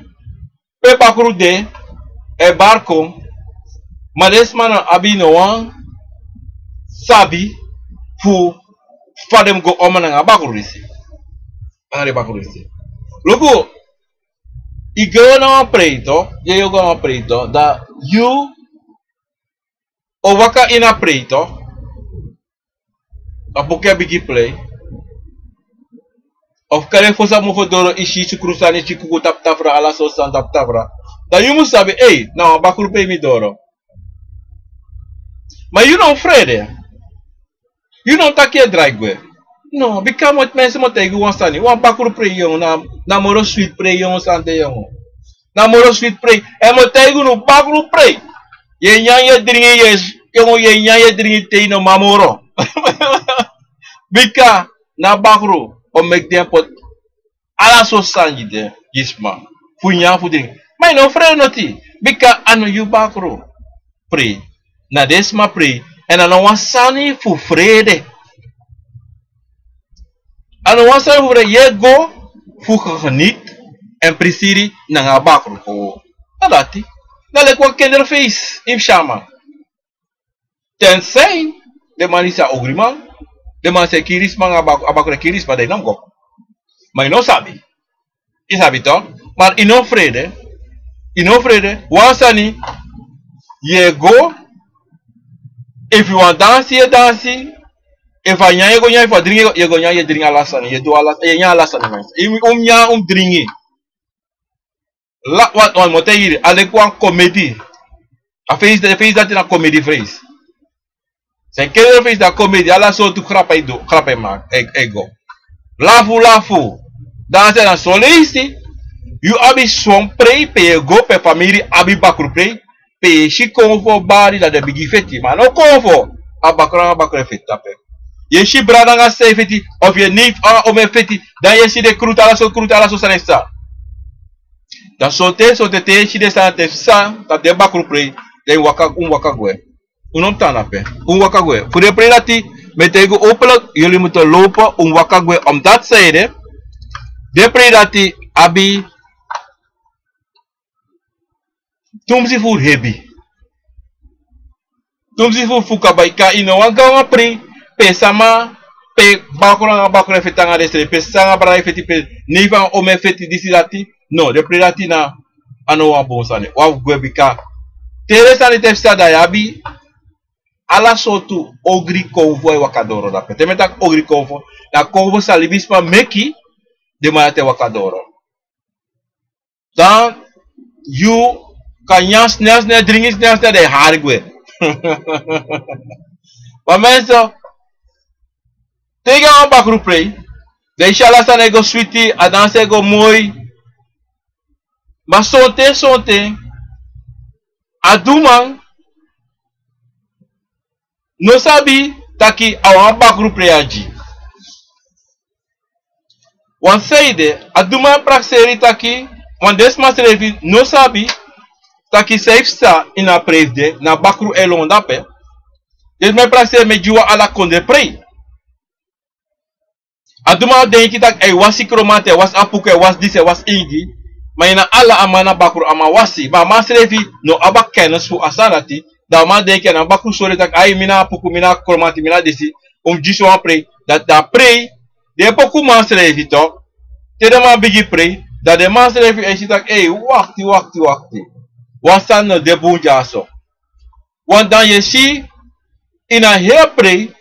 pe bakru de, e bari kon, ma den sma no abi no wan sabi fu fa den mus go omro nanga a bakru disi. Nanga den bakru disi. Luku, yu go na wan prei toch, yu e go na wan prei toch, dan yu o waka ini a prei toch. A buku e bigin prei. Of kari fosi a mofo doro, i si sukru sani, i si kuku tapu tafra, ala sortu sani tapu tafra. Dan yu mus sabi, ei, na wan bakru prei mi doro. Ma yu no frede. Yu no taki e drai gwe. No, bika moti mensi mu taigi wan sani. Wan bakru prei yongu, na, na moro switi prei yongu san de yongu. Na moro switi prei. En mi o taigi unu bakru prei. Yu e nyan, yu e dringi, yu e, yongu, yu e nyan, yu e dringi te yu no man moro. Bika na bakru o meki den poti ala sortu sani gi den, gi sma. Fu nyan, fu dringi. Ma yu no frede noti. Bika a no yu bakru prei. Na den sma prei. En a no wan sani fu frede. A no wan sani fu frede. Yu e go fu geniet en prisiri nanga a bakru kon. Na dati. Na leki wan kinderfeest, yu mus si a man. Tenzij den man disi na ogriman, den man sa e kiri sma nanga a bakru, a bakru e kiri sma, dan yu no mus go. Ma yu no sabi. Yu sabi toch? Ma yu no frede. Yu no frede. Wan sani, yu e go, efu yu wani dansi, yu e dansi. Efu a nyan yu e go nyan, efu a dringi yu e go nyan, yu e dringi ala sani, yu e du ala, yu e nyan ala sani, man. Yu mus nyan, yu mus dringi. La, wan, wan mi o taigi yu, a leki wan komedi. A feest, a feest dati na komedi feest. San kinderfeest na komedi, ala sortu grap e du, grap e maki, e, e go. Lafu, lafu. Dan a sa na son leisi, yu abi son prei pe yu e go, pe famiri abi bakru prei, pe yu e si konfo bari, dan den bigin feti. Ma no konfo, a bakru nanga bakru e feti tapu en. Yu e si brada nanga sisa e feti, of yu e neef nanga omi e feti, dan yu e si den krutu, ala sortu krutu, ala sortu sani e psa. Dan sonten, sonten te yu e si den sani e psa tapu den bakru prei, dan yu waka, un waka gwe. Un no mus tan na pe. Un waka gwe. Fu den prei dati, mi e taigi un openlijk, yuli mutu lopen, un waka gwe. Omdat sanede, den prei dati abi tumsi fu hebi. Tumsi fu, fu kaba, yu kan, yu no wani go na wan prei pe sama, pe bakru nanga bakru e feti nanga densrefi, pe sisa nanga brada e feti, pe neef nanga omi e feti, disi dati. No, den prei dati na, a no wan bun sani. Un abi fu gwe bika te den sani e psa, dan yu abi ala sortu ogri konfo e waka doro dape. Te mi e taki ogri konfo, na konfo san libisma meki, den man dati e waka doro. Dan yu kan nyan snel snel, dringi snel snel, dan yu hari gwe. Ma mensen, te yu go na wan bakru prei, dan yu si ala sani e go switi, a dansi e go moi. Ma sonten, sonten, a duman no sabi taki a wan bakru prei a gi. Wan sanede, a duman e prakseri taki, wan den sma srefi no sabi taki san e psa ini a prei fu den, na bakru e lon dape. Den sma e prakseri, mi e gi wan ala kondre prei. A duman o denki taki a e wasi kromanti, a e wasi apuku, a e wasi disi, a e wasi ingi. Ma yu na ala a man na bakru, a man wasi. Ma a man srefi no abi a kennis fu a sani dati. Dan a man denki, a na bakru sori taki, ai, mi na apuku, mi na kromanti, mi na disi. Un mus gi so wan prei. Dan, dan a prei, den e poku man srefi toch. Te den man bigin prei, dan den man srefi e si taki, ei, wakti, wakti, wakti. Wan sani no de bun dyaso. Want dan yu e si, Ini a heri a prei,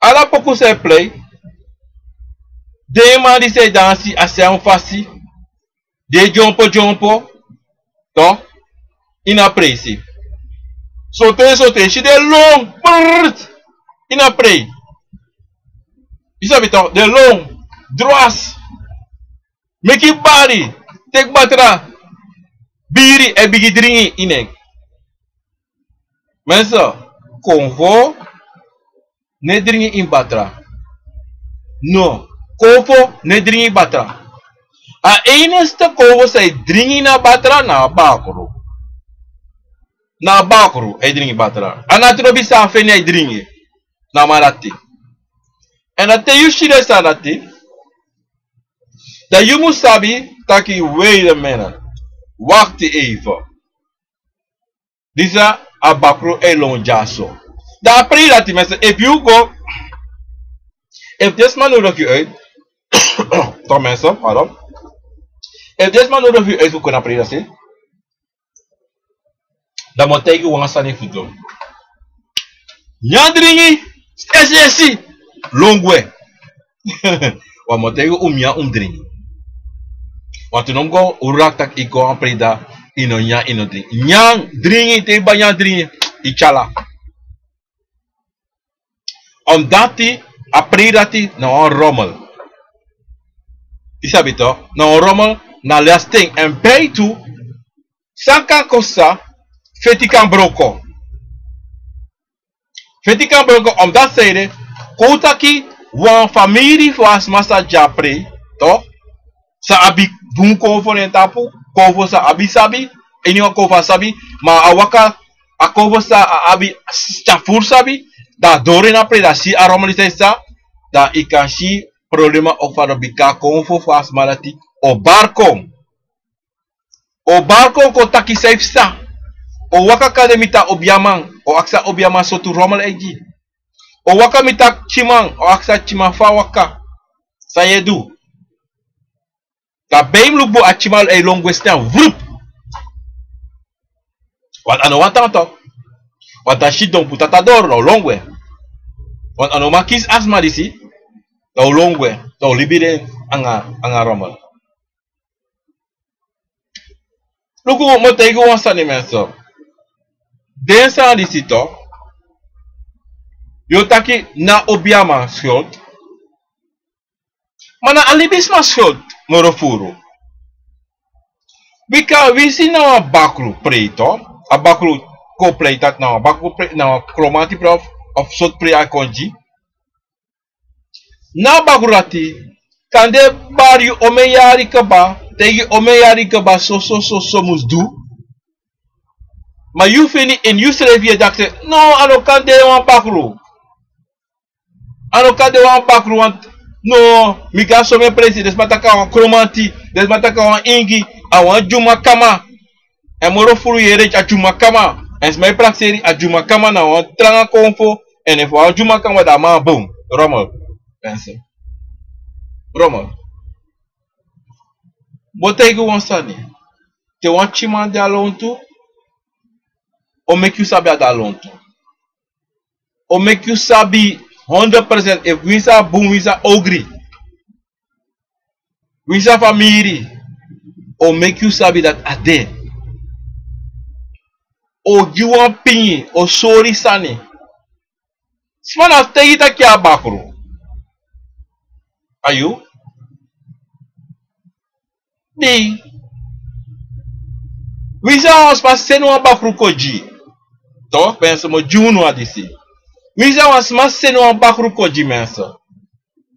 ala poku san e prei, den man disi e dansi a srefi fasi, den e dyompo dyompo, toch, ini a prei si. Sote sote, si den lon, prrrt, ini a prei. Yu sabi toch, den lon, dwasi. Meki bari, teki batra, biri, e bigin dringi ini en. Mensen, konfo no e dringi ini batra. No, konfo no e dringi batra. A enigste konfo san e dringi na batra na a bakru. Na a bakru e dringi batra. A no abi san a feni a e dringi. Na a man dati. Èn a te yu si den sani dati, dan yu mus sabi taki, wait a minute. Wakti even. Disi a bakru e lon dyaso. Dan a prei dati, mensen, efu yu go, efu den sma nodigi yu uit, toch mensen, pardon. Efu den sma nodigi yu uit fu kon na prei dati, dan mi o taigi wan sani fu du. Nyan dringi, sesi, sesi, lon gwe. Wan mi o taigi un, nyan, un mus dringi. Wantu no mus go, un raktak, i kon a prei dati, i no nyan, i no dringi. Nyan dringi, te i ba nyan dringi, i tyari. Omdati a prei dati na wan rommel. I sabi toch, na wan rommel, na lasting. Èn bij tu, san kan kosi, feti kan broko. Feti kan broko, omdati san ede, kon un taki wan famiri fu a sma san de a prei, toch? San abi bun konfo na en tapu, konfo san abi sabi, iniwan konfo a sabi, ma a waka, a konfo san a abi tyafuru sabi, dan a doro ini a prei, dan a si a rommel san e psa, dan i kan si problema o fadon, bika a konfo fu a sma dati o bari kon. O bari kon kon taki san e psa. O waka kande miti a obiaman, o aksi a obiaman sortu rommel a e gi. O waka miti a tyiman, o aksi a tyiman fa a waka. San yu e du? Dan bij mi luku bun a tyiman e lon gwe snel, vrup. Want a no wani tan toch. Want a sidon puru tata doro, dan a o lon gwe. Want a no man kisi a sma disi, dan a o lon gwe, dan a o libi de anga, anga rommel. Luku, mi o taigi un wan sani, mensen. Den sani disi toch, yu o taki na obiaman schuld. Ma na a libisma schuld, moro furu. Bika winsi na wan bakru prei toch, a bakru kon prei, dati na wan bakru prei, na wan kromanti prei of, of sortu prei a kon gi. Na a bakru dati, kande bari yu omeni yari kaba, taigi yu omeni yari kaba, so, so, so, so mus du. Ma yu feni ini yusrefi yu e taki taki, no, a no kan de wan bakru. A no kan de wan bakru, want no, mi go na someni presi, den sma taki a wan kromanti, den sma taki a wan ingi, a wan dyumakama. Èn moro furu yu e yere a dyumakama. Èn sma e prakseri a dyumakama na wan tranga konfo. Èn efu a wan dyumakama, dan a man bun. Rommel. Mensen. Rommel. Mi o taigi un wan sani. Te wan tyiman de a lontu, o meki yu sabi a de a lontu. O meki yu sabi hondro procent efu winsi a bun, winsi a ogri. Winsi a famiri, o meki yu sabi dati a de. O gi wan pini, o sori sani. Sma na taigi taki a bakru. A yu? Dei. Winsi a wan sma seni wan bakru kon gi. Toch, mensen, mi o gi unu a disi. Winsi a wan sma seni wan bakru kon gi, mensen.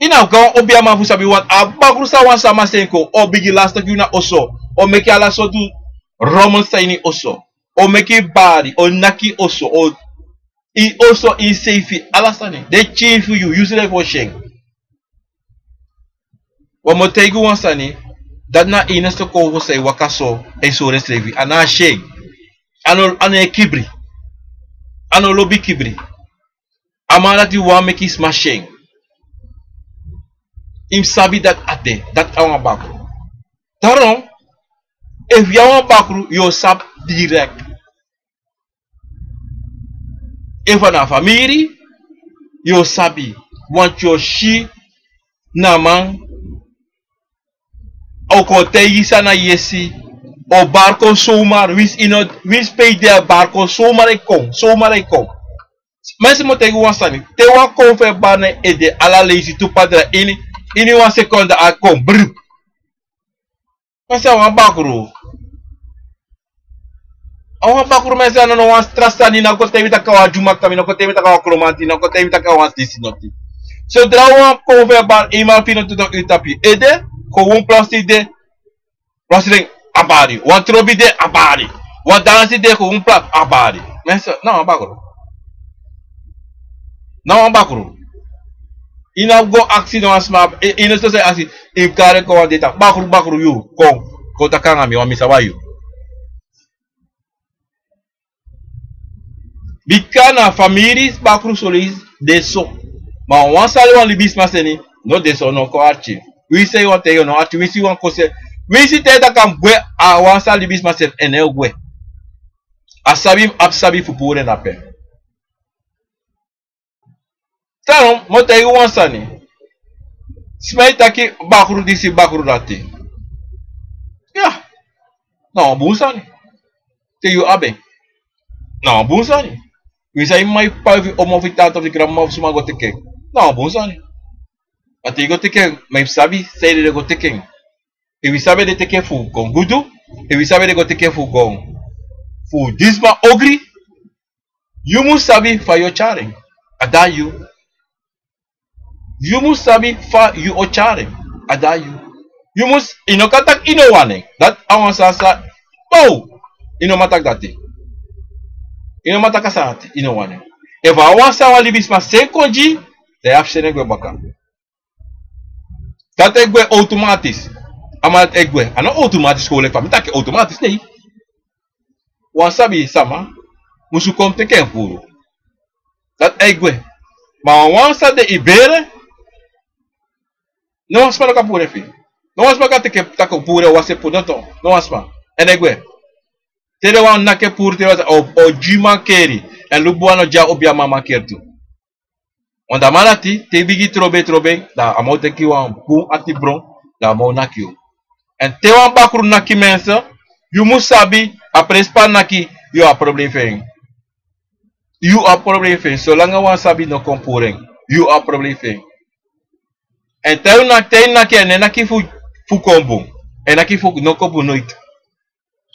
I no go na wan obiaman fu sabi, want a bakru san wan sama seni kon, o bigin lastig yu na oso. O meki ala sortu rommel san ini oso. O meki bari, o naki oso, o, i oso, i seifi, ala sani. Den pikin fu yu, yusrefi o si en. Wan mi o taigi un wan sani, dati na a enigste konfo san e waka so, e sori ensrefi, a no e si en. A no, a no e kibri. A no lobi kibri. A man dati wani meki sma si en. I mus sabi dati a de, dati a wan bakru. Daarom, efu yu a wan bakru, yu o sabi direct. Efu na famiri, yu o sabi, want yu o si na man o kon taigi san na yesi, o bari kon somar, winsi yu no, winsi pe yu de a bari kon somar e kon, somar e kon. Mensen, mi o taigi wan sani, te wan kon fu e bari na en ede ala leisi tu padra ini, ini wan sekonde a kon brr. Mensen, a wan bakru. A wan bakru, mensen, a no wan tra sani, na kon taigi mi taki a wan dyumakta, mi na kon taigi mi taki a wan kromanti, na kon taigi mi taki a wan disi noti. Sodra wan kon fu e bari eenmaal fu yu no tu dan yu tapu yu ede, kon wan plastic de, plastic den a bari, wan trobi de a bari, wan dansi de kon wan plat a bari. Mensen, na wan bakru. Na wan bakru. Yu no abi go aksi na wan sma, yu no so san yu aksi, yu kari kon wan dei taki bakru, bakru yu, kon, kon taki nanga mi, wan mi sabi yu. Bika na famiri bakru soleisi de so. Ma wan sani wan libisma seni, no de so, no kon arki. Winsi yu wan taigi yu no arki, winsi wan kose, winsi te yu taki a mus gwe, a wan sani libisma seni, en no e gwe. A sabi, a abi sabi fu puru en na pe. Daarom, mi o taigi wan sani. Sma e taki bakru disi, bakru dati. Ya. Na wan bun sani. Te yu abi en. Na wan bun sani. Winsi a mama, yu p'pa, yu omo, yu tanta, yu granmama, fu suma go teki en. Na wan bun sani. Ma te yu go teki en, ma yu sabi sanede den go teki en. Efu yu sabi den teki en fu kon gudu, efu yu sabi den go teki en fu kon, fu disi man ogri, yu mus sabi fa yu o tyari en. A de na yu. Yu mus sabi fa yu o tyari en. A de na yu. Yu mus, yu no kan taki yu no wani en. Dati a wan sani san, bow! Yu no man taki dati. Yu no man taki a sani dati, yu no wani en. Efu a wan sani wan libisma seni kon gi yu, dan yu abi seni en gwe baka. Dati e gwe automatis. A man dati e gwe. A no automatis, kon leki fa mi taki automatis, nee. Wan sabi sama musu kon teki en puru. Dati e gwe. Ma wan sani de, yu bere. No wan sma no kan puru en fu yu. No wan sma kan teki en taki puru en, wan se puru, no, no wan sma. Èn e gwe. Te den wani naki en puru, te wan sa o, o gi mankeri. Èn luku bun, a no gi a obiaman mankeri tu. Want a man dati, te yu bigin trobi en, trobi en, dan a man o teki wan bun ati bron, dan a man o naki yu. Èn te wan bakru naki, mensen, yu mus sabi, a presi pe a naki, yu abi problem fu en. Yu abi problem fu en. Solanga wan sabi no kon puru en, yu abi problem fu en. Èn te yu naki, te yu naki, a no e naki fu, fu kon bun. A e naki fu no kon bun noiti.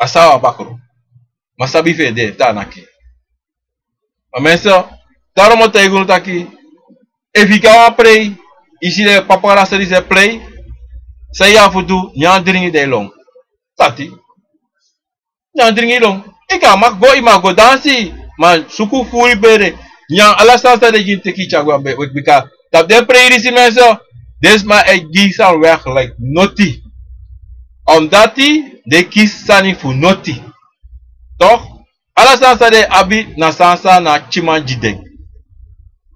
A sabi a bakru. Ma sabi fu en de, te a naki. Ma mensen, daarom mi o taigi unu taki, efu yu go a wan prei, yu si den papa rasta disi e prei, san yu abi fu du, nyan, dringi, dan yu lon. Dati. Nyan, dringi, lon. Yu kan, mag go, yu mag go dansi, ma suku furu yu bere. Nyan ala sani san den gi yu, teki, tyari gwe na weki, bika tapu den prei disi, mensen, den sma e gi sani weg like noti. Omdati den kisi sani fu noti. Toch? Ala sani san den abi na sani san na tyiman gi den.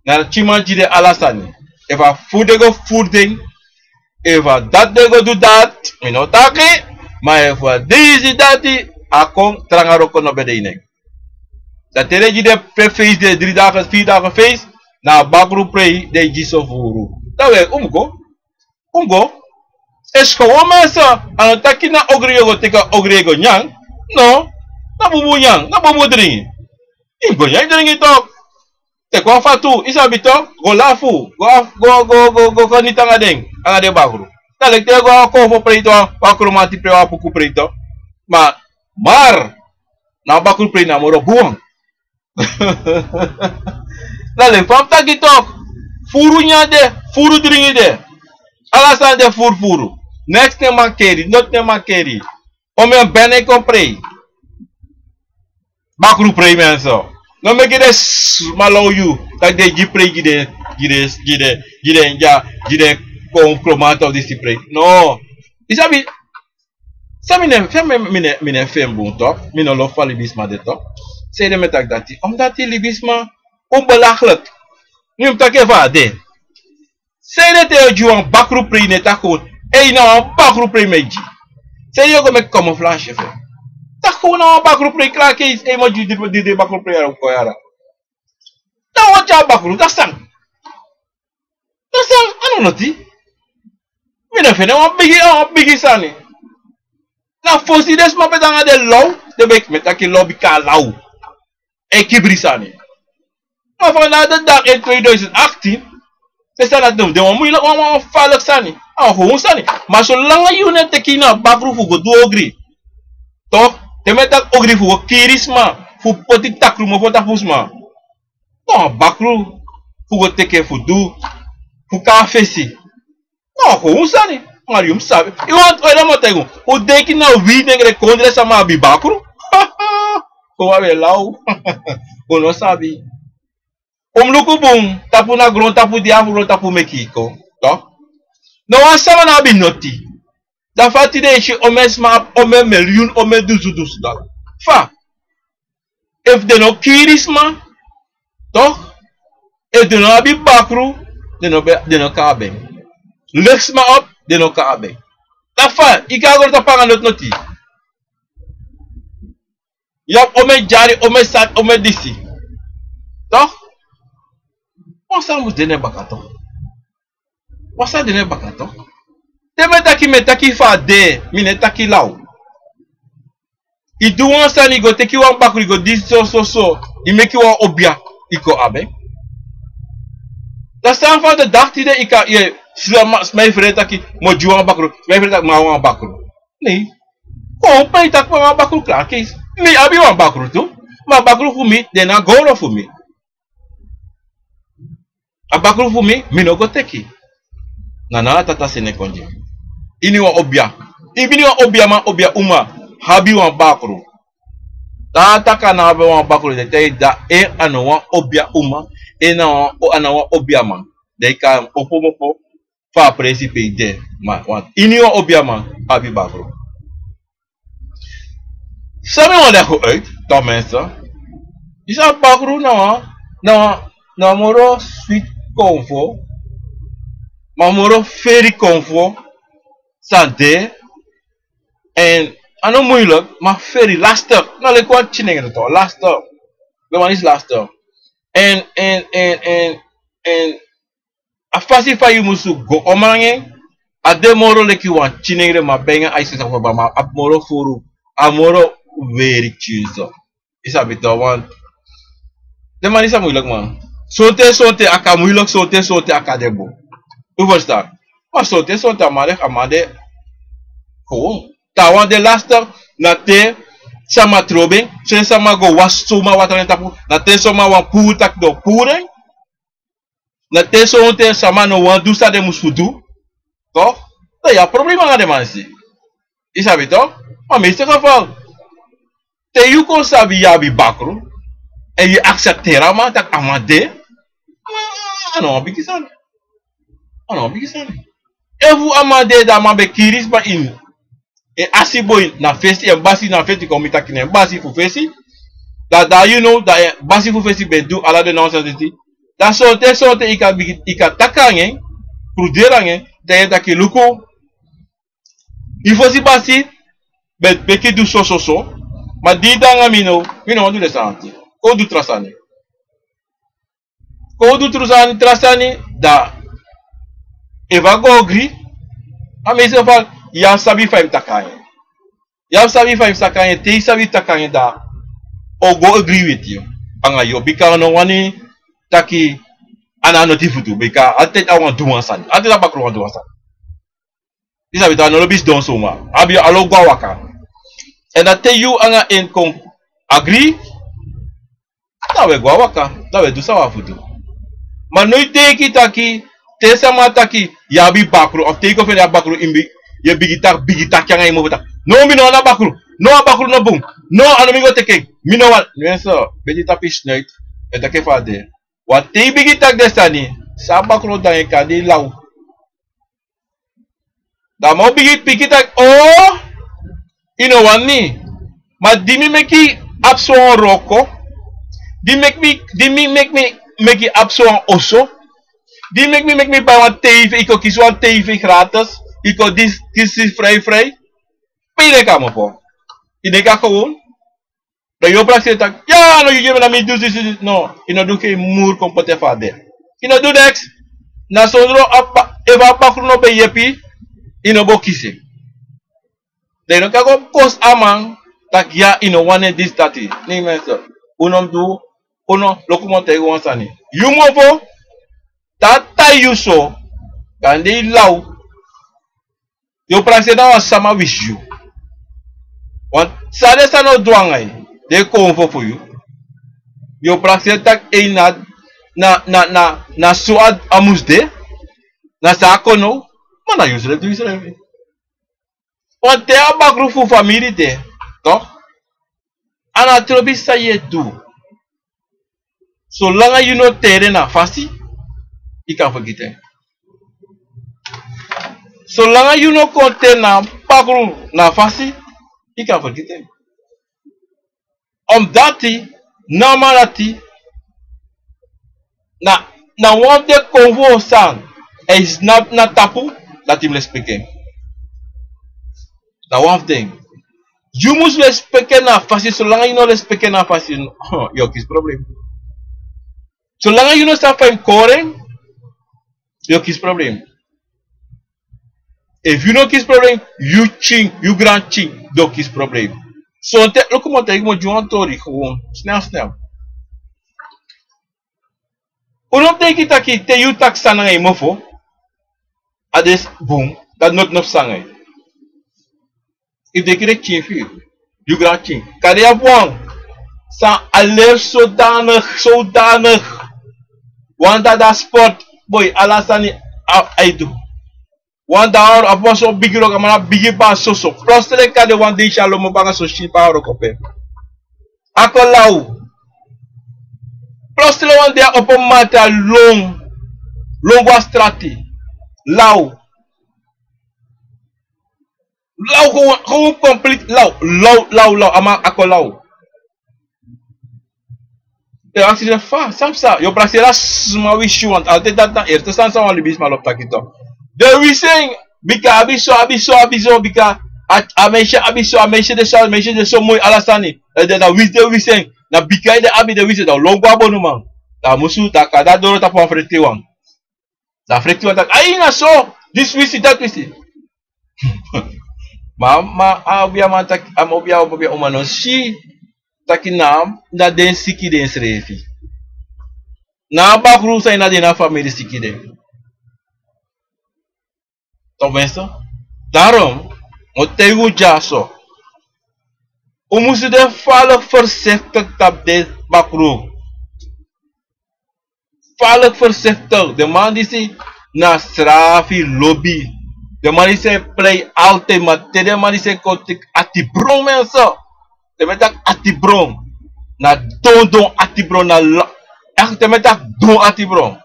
Na tyiman gi den ala sani. Efu a furu den go furu den, efu a dati den go du dati, mi no taki, ma efu a disi dati, a kon, tranga wroko no ben de ini en. Dan te den gi den pe feisi, den dri dagen, firi dagen feisi, na a bakru prei den gi so furu. Dan we, un mus go. Un go. Esi kon wan, mensen, a no taki na ogri yu o go teki, ogri yu o go nyan. No. Na bunbun nyan, na bunbun dringi. Yu mus go nyan, dringi toch. Teki wan fatu, yu sabi toch, go lafu, go af, go, go, go, go, go niti anga den, anga den bakru. Na leki te yu go a wan konfo prei tu, wan kromanti prei, wan puku prei tu. Ma, maar, na bakru prei na moro bun wan. Na leki fa mi taki toch, furu nyan de, furu dringi de. Ala sani de furu furu. Neks no e mankeri, noti no e mankeri. Omeni ben e kon prei. Bakru prei, mensen. No meki den sma low yu, taki den gi prei gi den, gi den, gi den, gi den, ya, gi den kon kromanti of disi prei. No. Yu sabi, san mi no, san mi, mi no, mi no feni bun toch, mi no lobi fa libisma de toch. Sanede mi e taki dati? Omdati libisma un belachelijk. Mi mus taki en fa a de. Sanede te yu o gi wan bakru prei, no e taki: ei, na wan bakru prei mi e gi. Sanede yu o go meki camouflage fu en? Taki: na wan bakru prei, klaar, keis, ei, mi o gi dri, dri, dri bakru prei yara, kon yara. Dan wan tyari bakru, dan san? Dan san? A no noti. Mi no feni wan bigi, wan bigi sani. Na fosi den sma pe de nanga den law, den ben e taki law bika a law e kibri sani. Ma vandaag de dag in tweeduizend achttien, den sani dati no mus de wan moeilijk, wan, wan, wan gevaarlijk sani. A wan gewoon sani. Ma solanga yu no e teki ini a bakru fu go du ogri. Toch, te mi e taki ogri fu go kiri sma, fu poti takru mofo tapu sma. Na wan bakru fu go teki en fu du, fu kon na fesi. Na wan gewoon sani. Ma yu mus sabi. Yu wani, yu wani mi o taigi un. Un denki na wi nengre kondre sama abi bakru? Kon wi abi law. Un no sabi. Un mus luku bun, tapu na grontapu di a grontapu meki kon. Toch? No wan sama no abi noti. Dan fa tide yu si omeni sma abi omeni miliyun, omeni dusun dusun dala. Fa? Efu den no kiri sma, toch? Efu den no abi bakru, den no be, den no kan abi en. Leki sma op, den no kan abi en. Dan fa, yu kan go tapu anga noti noti. Yu abi omeni dyari, omeni sani, omeni disi. Toch? Wan sani mus de na en baka toch. Wan sani de na en baka toch. Te mi e taki, mi e taki fa a de, mi no e taki law. Yu du wan sani, yu go teki wan bakru, yu go disi so, so, so, yu meki wan obia, yu kon abi en. Dan san fa de dati de, yu kan, yu e, sma, sma e frede taki mi o gi wan bakru, sma e frede taki mi abi wan bakru. Nee. Kon pe yu taki mi abi wan bakru, klaar, keis. Mi abi wan bakru tu. Ma a bakru fu mi de na gowno fu mi. A bakru fu mi, mi no go teki. Na na a tata seni kon gi mi. Ini wan obia. Ini wan obiaman, obia uma abi wan bakru. Dan a taki a no abi wan bakru, den taigi en dan en a no wan obia uma, en na wan, a no wan obiaman. Dan yu kan opo mopo fu a presi pe yu de. Ma wan, ini wan obiaman abi bakru. San mi wani legi uit, dan mensen. Yu sabi bakru na wan, na wan, na wan moro switi konfo. Ma moro feri konfo. San de. En a no moeilijk, ma feri lastig. Na leki wan kinengre toch, lastig. Den man is lastig. En, en, en, en, en a fasi fa yu musu go omro nanga en, a de moro leki wan kinengre, ma ben a isi sa fu bama, a moro furu, a moro weri kinso. Yu sabi toch, want den man is a moeilijk man. Sonten, sonten a kan moeilijk, sonten, sonten a kan de bun. U verstaan? Ma sonten, sonten a man de, a man de gewoon. Taawan de lastig, na te sama trobi en, te sama go wasi suma wataa na en tapu, na te sama wani puru taki den o puru en. Na te sonten sama no wani du san den musu du, toch? Dan yu abi problema nanga den man disi. Yu sabi toch? Ma meeste geval, te yu kon sabi yu abi bakru, èn yu accepteri a man taki a man de, a no wan bigi sani. A no wan bigi sani. Efu a man de, dan a man ben kiri sma ini en asiboi na fesi, en basi na fesi, kon mi taki na en basi fu fesi. Dan, dan yu no, dan en basi fu fesi ben du ala den nonsens disi. Dan sonten, sonten yu kan bigi, yu kan taki nanga en, kruderi nanga en, dan yu e taki luku, yu fosi basi ben meki du so, so, so. Ma di yu de nanga mi no, mi no wani du den sani. Kon du tra sani. Kon du tra sani, tra sani, dan efu a go ogri, a meeste geval, yu abi sabi fa yu mus taki nanga en. Yu abi sabi fa yu mus taki nanga en, te yu sabi taki nanga en dan a o go ogri weti yu. Nanga yu, bika a no wani taki a no abi noti fu du, bika altijd a wani du wan sani. Altijd a bakru wani du wan sani. Yu sabi toch, a no lobi sidon suma. A abi, a lobi go na waka. Èn dan te yu nanga en kon agri, dan wi e go na waka, dan wi e du san wi abi fu du. Ma no yu denki taki, te sama taki yu abi bakru, of te yu kon feni yu abi bakru, yu bigin, yu bigin taki, bigin taki nanga yu mofo taki: no, mi no wani a bakru. No, a bakru no bun. No, a no mi go teki en. Mi no wani. Mensen, beti tapu yu snuit. Èn taki fa a de. Want te yu bigin taki den sani, san a bakru o du nanga yu, kande yu law. Dan a man o bigin piki taki: o, yu no wani mi. Ma di mi meki yu abi sowan wroko, di meki mi, di mi meki mi, meki yu abi sowan oso, di meki mi, meki mi bai wan tv, yu kon kisi wan tv gratis, yu kon disi, disi fri fri. Pe yu denki a man o kon? Yu denki a kon? Dan yu o prakseri taki, ya, no, yu gi mi, na mi du disi, disi. No, yu no du ken muru kon poti en fu a de. Yu no du neks. Na sondro a ba-, efu a bakru no ben yepi, yu no bo kisi en. Dan yu no kan go kosi a man taki, ya, yu no wani en disi, dati. Ne, mensen, un no mus du, un no, luku mi o taigi wan sani. Yu mofo, te a tai yu so, kande yu law, yu o prakseri na wan sama wisi yu. Want san den sani o du anga yu, den konfo fu yu. Yu o prakseri taki, ei, na, na, na, na, na so a, a mus de, na so a kon now, ma na yusrefi du yusrefi. Want te a bakru fu famiri de, toch, a no trobi san yu e du. Solanga yu no teri en na a fasi, yu kan fergiti en. Solanga yu no kon teri en na a bakru na a fasi, yu kan fergiti en. Omdati, na a man dati, na, na wan fu den konfo san, a e snapu na tapu, dati yu mus lespeki en. Na wan fu den. Yu mus lespeki en na a fasi, solanga yu no lespeki en na a fasi, yu o kisi problem. Solanga yu no sabi fa yu mus kori en, yu o kisi problem. Efu yu no kisi problem, yu pikin, yu granpikin, den o kisi problem. Sonten, luku mi o taigi, mi o gi wan tori gewoon, snel, snel. Un no mus denki taki te yu taki san nanga yu mofo, a de bun, dati noti no psa nanga yu. Yu denki den pikin fu yu, yu granpikin. Kande yu abi wan san a leri zodanig, zodanig. Wan dada sport, boi, ala sani a, a e du. Wan dei a wroko, a abi wan so bigi wroko, a man na bigi basi soso. Plotseling kande wan dei a si a lomo banga so, si banga wroko pe. A kon law. Plotseling wan dei a opo mati, a lon, lon go a strati. Law. Law, gewoon, gewoon compleet law. Law, law, law. A man a kon law. Te yu aksi den fa, san psa, yu o prakseri a sma wisi yu, want altijd dati na eerste sani san wan libisma lobi taki toch. Den wisi en, bika a abi so, abi so, abi so, bika a, a meisje abi so, a meisje de so, a meisje de so moi, ala sani. Eh, den, dan wisi den wisi en, na bika ede abi den wisi en, dan lon go a bonuman. Dan a musu, dan a kon doro tapu wan freti wan. Dan a freti wan taki, ai, na so, disi wisi, dati wisi. Ma, ma, a obiaman taki, a obiaman, obiaman no si taki na, na den siki densrefi. Na a bakru san na den, na famiri siki de. Toch mensen, daarom, mi o taigi un dyaso. Un musu de falik voorzichtig tapu den bakru. Falik voorzichtig. Den man disi na srafi lobi. Den man disi e plei altijd, ma te den man disi e kon teki atibron, mensen. Te mi e taki atibron, na don don atibron, na la-, echt, te mi e taki don atibron.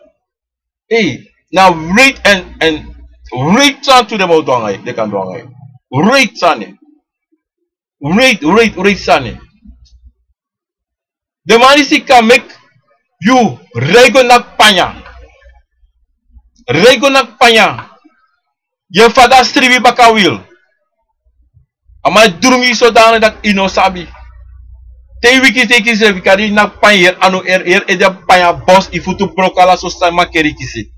Ei, na wreed en, en wreed sani tu den man o du anga yu, den kan du anga yu. Wreed sani. Wreed, wreed, wreed sani. Den man disi kan meki yu rei go naki panya. Rei go naki panya. Yu fadon sribi baka wil. A man e drungu yu zodanig dati yu no sabi. Te yu wiki, te yu kisi, yu kari naki panya, yu anu eri, yu ede panya, bosi, yu futu broko, ala sortu sani, makeri kisi.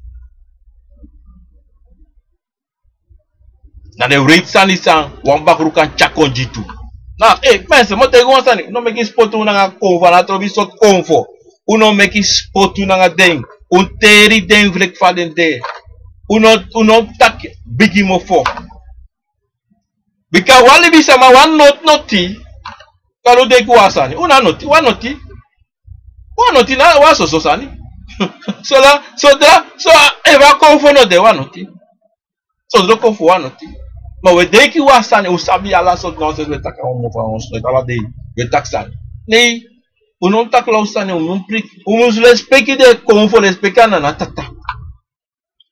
Na den wreed sani san wan bakru kan tyari kon gi tu. Na, eh, mensen, mi o taigi wan sani, no meki spotu nanga konfo, na trobi sortu konfo. Un no meki spotu nanga den. Un teri den wrek fa den de. Un no, un no taki bigi mofo. Bika wan libisma, wan noti, noti. Kande un denki wan sani, un na noti, wan noti. Wan noti na wan soso sani. So la, so da, so efu a konfo no de, wan noti. So da konfo, wan noti. Ma un e denki wan sani, un sabi ala sortu nonsens, un e taki a wan mofo, wan sortu ala dei un e taki sani. Nee, un no mus taki law sani, un no mus priki. Un mus lespeki den konfo, lespeki a nana, tata.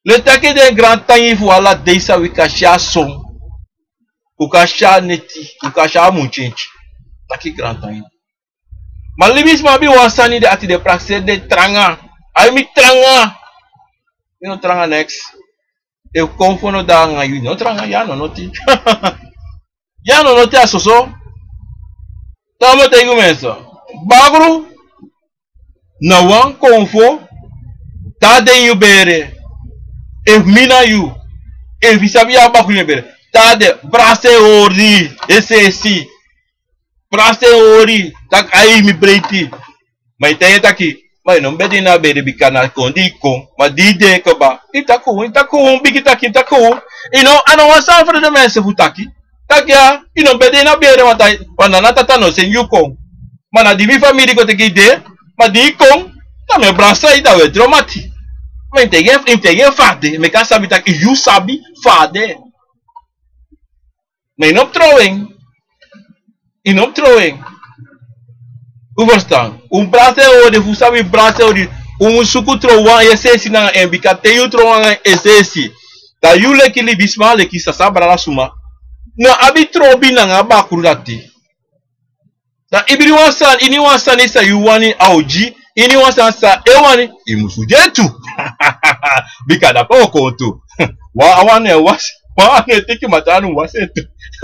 Leki taki den grantangi fu ala dei san wi kan si a son, un kan si a neti, un kan si a muntyentye. Taki grantangi. Ma libisma abi wan sani, den ati, den prakseri den tranga. Ai, mi tranga. Mi no tranga neks. Efu konfo no de nanga yu, no tranga, yu a no noti. Yu a no noti, a soso. Tamu taigi un mensen. Bakru na wan konfo. Te a de ini yu bere, efu mi na yu, efu yu sabi yu abi bakru ini yu bere, te a de, brasa e hori, es'esi. Brasa e hori, taki ai mi breiti. Ma yu taigi en taki, ma yu no mus ben de ini a bere bika na kon di yu kon, ma di yu de kaba, yu taki un, yu taki un, bigi taki, yu taki un. Yu no, a no wan sani fu den mensen fu taki. Taki ya, yu no ben de ini a bere, want a, want na tata no seni yu kon. Ma na di mi famiri kon teki yu de, ma di yu kon, na mi e brasa yu, dan wi e dromati. Ma yu taigi en, yu taigi en fa a de, meki a sabi taki yu sabi fa a de. Ma yu no mus trow en. Yu no mus trow en. Un ferstan? Un brasa e hori, fu sabi brasa e hori, un mus suku trow wan es'esi nanga en, bika te yu trow nanga en es'esi, dan yu leki libisma, leki sasa brada suma, no abi trobi nanga bakru dati. Dan ibri wan sani, ini wan sani san yu wani a o gi, ini wan sani san e wani, yu musu gi en tu. Bika dape o kon tu. Wan a wani e wasi, wan a wani e teki, ma te a no wasi en tu.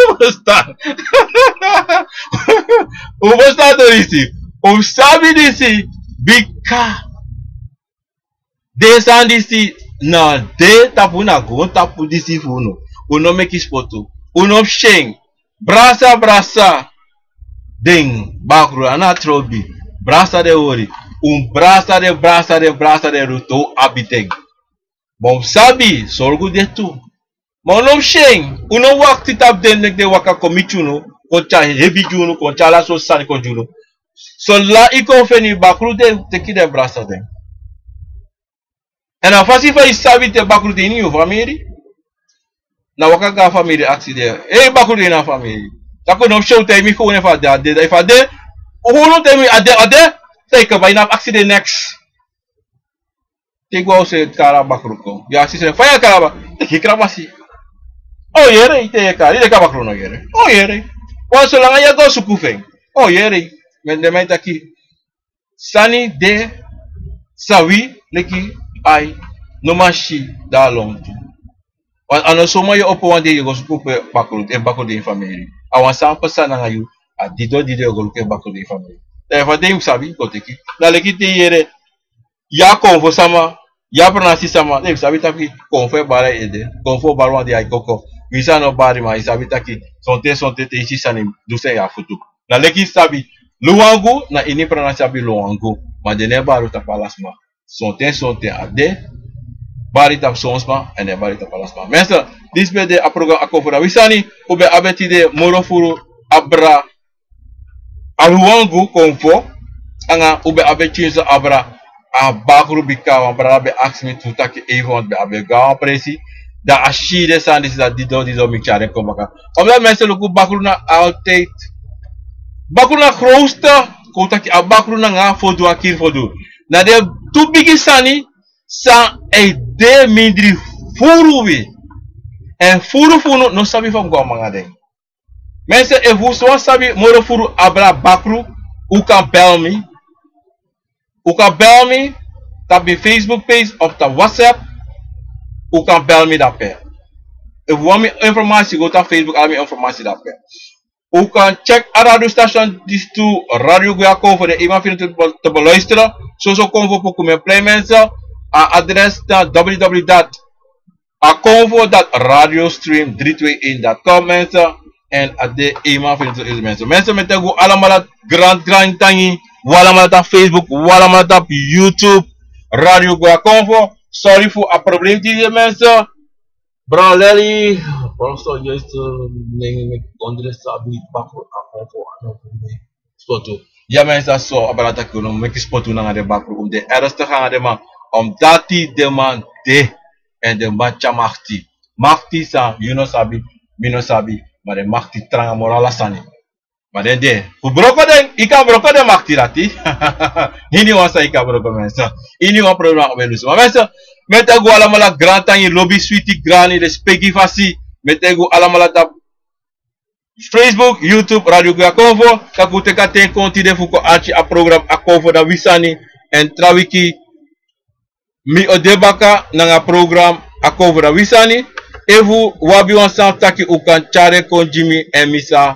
Un ferstan? Un ferstan disi? Un sabi disi? Bika den sani disi na de tapu, na goontapu disi fu unu. Un no meki spotu. Un no mus syen. Brasa, brasa. Den bakru a no trobi. Brasa den hori. Un brasa den, brasa den, brasa den, ruto abi den. Ma un sabi sorgu de tu. Ma un no mus syen, un no wakti tapu den, meki den waka kon miti unu, kon tyari hebi gi unu, kon tyari ala sortu sani kon gi unu. Solanga yu kon feni bakru, den teki den brasa den. Èn a fasi fa yu sabi te bakru de ini yu famiri, na waka go a famiri aksi den: "Ei, bakru de ini a famiri?" Taki un no mus syen, un taigi mi fu unu efu a de, a de, efu a de, unu taigi mi a de, a de, dan yu kaba, yu no abi aksi den neks. Te yu go a oso, yu e kari a bakru kon. Yu e aksi en fa yu e kari a bakru. Teki krabasi. O yere, te yu e kari, yu e kari, bakru no yere. O yere. Wan solanga yu e go suku fu en. O yere. Ma den man e taki, sani de san wi leki ai no man si, dan a lontu. Wan, a no suma yu e opo wan dei yu e go suku pe bakru, efu bakru de ini famiri. A wan sani pasa nanga yu, a didon didon yu e go luku efu bakru de ini famiri. Dan efu a de, yu mus sabi kon teki. Na leki te yu yere, yu a konfo sama, yu a pranasi sama, dan yu mus sabi taki konfo e bari a ede, konfo o bari wan dei a koko. Winsi a no bari, ma yu sabi taki sonten sonten te yu si sani, du san yu abi fu du. Na leki yu sabi, lonwangu, na ini pranasi abi lonwangu. Ma den no e bari tapu ala sma. Sonten sonten a de bari tapu son sma, èn den e bari tapu ala sma. Mensen, disi ben de a program Akomfo, da wi sani. Un ben abi tide moro furu abra a lonwangu konfo, anga un ben abi tide so abra a bakru, bika wan brada ben aksi mi tu taki even, want ben abi go na wan presi, dan a si den sani disi, dan didon didon mi tyari en kon baka. Omdat mensen, luku, bakru na altijd, bakru na grootste, kon taki a bakru nanga fu du, a kiri fu du. Na den tu bigi sani san e de mindri furu wi. Èn furu fu unu no sabi fa mus go a man nanga den. Mensen, efu un wani sabi moro furu abra bakru, un kan bel mi. Un kan bel mi tapu mi Facebook page of tapu WhatsApp. Un kan bel mi dape. Efu un wani mi informasi, go tapu Facebook, ala mi informasi dape. Un kan check a radiostation disi tu, Radio Guya Konfo, den e man fini tu te beluisteren. Soso Konfo Poku, mi e plei, mensen. A adres na w w w dot akomfo dot radiostream drie twee een dot com, mensen. Èn a de e man fini tu, mensen. Mensen, mi e taigi un alamala grantangi, un alamala tapu Facebook, un alamala tapu YouTube, Radio Guya Konfo. Sorry fu a probleem disi, mensen. Bra Leli, bra, so juist, eh, nen mi kondre sabi bakru Akomfo a no fu mi spotu. Ya, mensen, so a brada taki un no meki spotu nanga den bakru, un de ernstig nanga den man. Omdat den man de, èn den man tyari makti. Makti san yu no sabi, mi no sabi, ma den makti tranga moro ala sani. Ma den de fu broko den, yu kan broko den makti dati. Iniwan san yu kan broko, mensen. Iniwan program o ben lusu. Ma mensen, mi e taigi un alamala grantangi, lobi, switi, grani, respeki fasi. Mi e taigi un alamala tapu Facebook, YouTube, Radio Guya Konfo. Taki un teki a ten kon tide fu kon arki a program Akomfo, da wi sani. Èn tra wiki mi o de baka nanga program Akomfo, da wi sani. Efu un abi wan sani fu taki, un kan tyari en kon gi mi, èn mi sa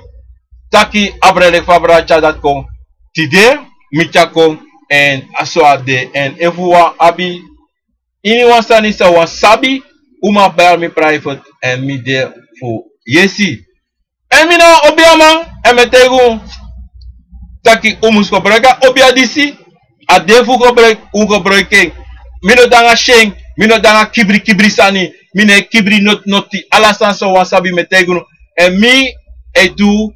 taki a brada leki fa a brada tyari dati kon. Tide mi tyari kon, èn a so a de. Èn efu wan abi ini wan sani san wan sabi, un man bel mi private, èn mi de fu yesi. Èn mi na wan obiaman, èn mi e taigi un taki un mus gebruiki a obia disi. A de fu gebruiki, un gebruiki en. Mi no de nanga syen, mi no de nanga kibri kibri sani, mi no e kibri noti noti. Ala sani san wan sabi mi e taigi unu. Èn mi e du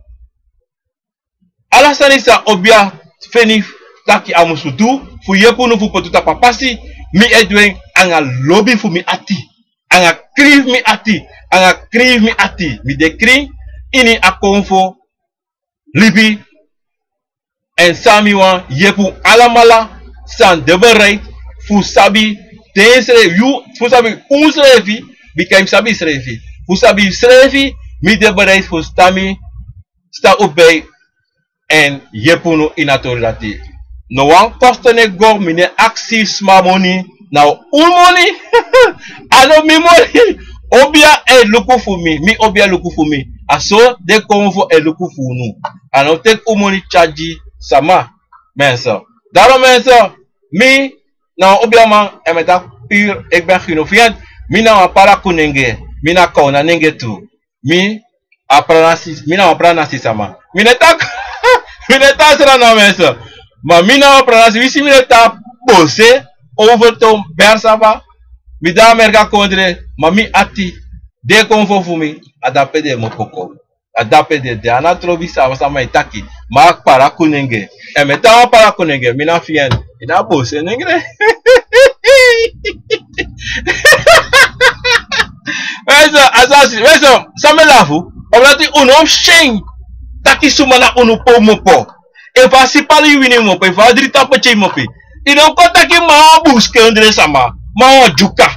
ala sani san obia feni taki a musu du fu yepi unu fu poti unu tapu a pasi, mi e du en anga lobi fu mi ati, anga krin fu mi ati, anga krin fu mi ati. Mi de krin ini a konfo libi. Èn san mi wani yepi un alamala san de bereid fu sabi den srefi, yu fu sabi unsrefi, bika yu mus sabi yusrefi. Fu sabi yusrefi, mi de bereid fu stan mi stan un bij èn yepi unu ini a tori dati. No wan kosten no e go, mi no e aksi sma moni, na un moni. A no mi moni. Obia e luku fu mi, mi obia e luku fu mi. A so den konfo e luku fu unu. A no teki un moni tyari gi sama. Mensen, daarom mensen, mi na wan obiaman, èn mi e taki puur, ik ben genoeg. Mi na wan para kunenge, mi na kawna nenge tu. Mi a pranasi, mi na wan pranasi sama. Mi no e taki, mi no e taki srana mensen. Ma mi na wan pranasi, winsi mi no e taki bose, Overtoom, Brasava. Mi de Amerika kondre, ma mi ati, den konfo fu mi, a dape den mopo kon. A dape den de, a no trobi san wan sama e taki. Ma a para kunenge. Èn mi e taki a para kunenge, mi na fi en, mi na bose nengre. Mensen, a so a si, mensen, san mi e lafu, omdat unu no mus syen taki suma na unu pe un mopo. Efu a sipali wini mopo, efu a dri tapu tyari mopo. Yu no kon taki mi na wan buskondre sama, mi na wan dyuka,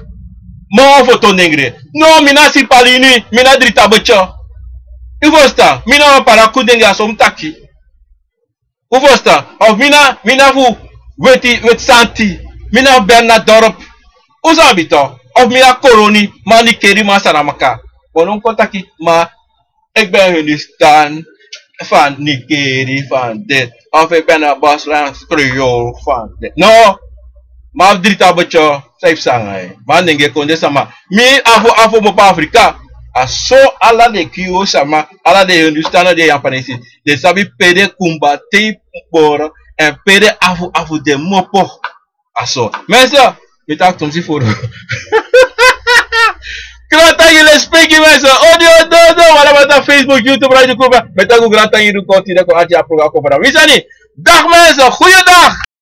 mi na wan foto nengre. No, mi na sipali ini, mi na dri tapu tyari. Yu ferstan, mi na wan para kunenge, a so mi taki. Un ferstan? Of mi na, mi na fu weti, weti santi, mi na fu Bernadorp. Un sabi toch? Of mi na Koroni, mi na Nikeri, mi na Saramaka. Unu no kon taki mi na, ik ben Hindustan, van Nikeri, van dit. Of ik ben een Basraans Creool, van dit. No, mi na fu dri tapu tyari, san yu psa nanga en. Mi na nenge kondre sama. Mi afu afu mopo Afrika. A so ala den Creool sama, ala den Hindustan, den Japanesi, den sabi pe den kumba te yu boro, èn pe den afu afu den mopo. A so. Mensen, mi taki tumsi furu. Grantangi, lespeki mensen. Odi, odi, odi, odi. Wan laba na Facebook, YouTube, Radio Cuba. Mi e taki un grantangi, un kon tide kon ati a program kon fara. Wi sani. Dag mensen, goeiedag.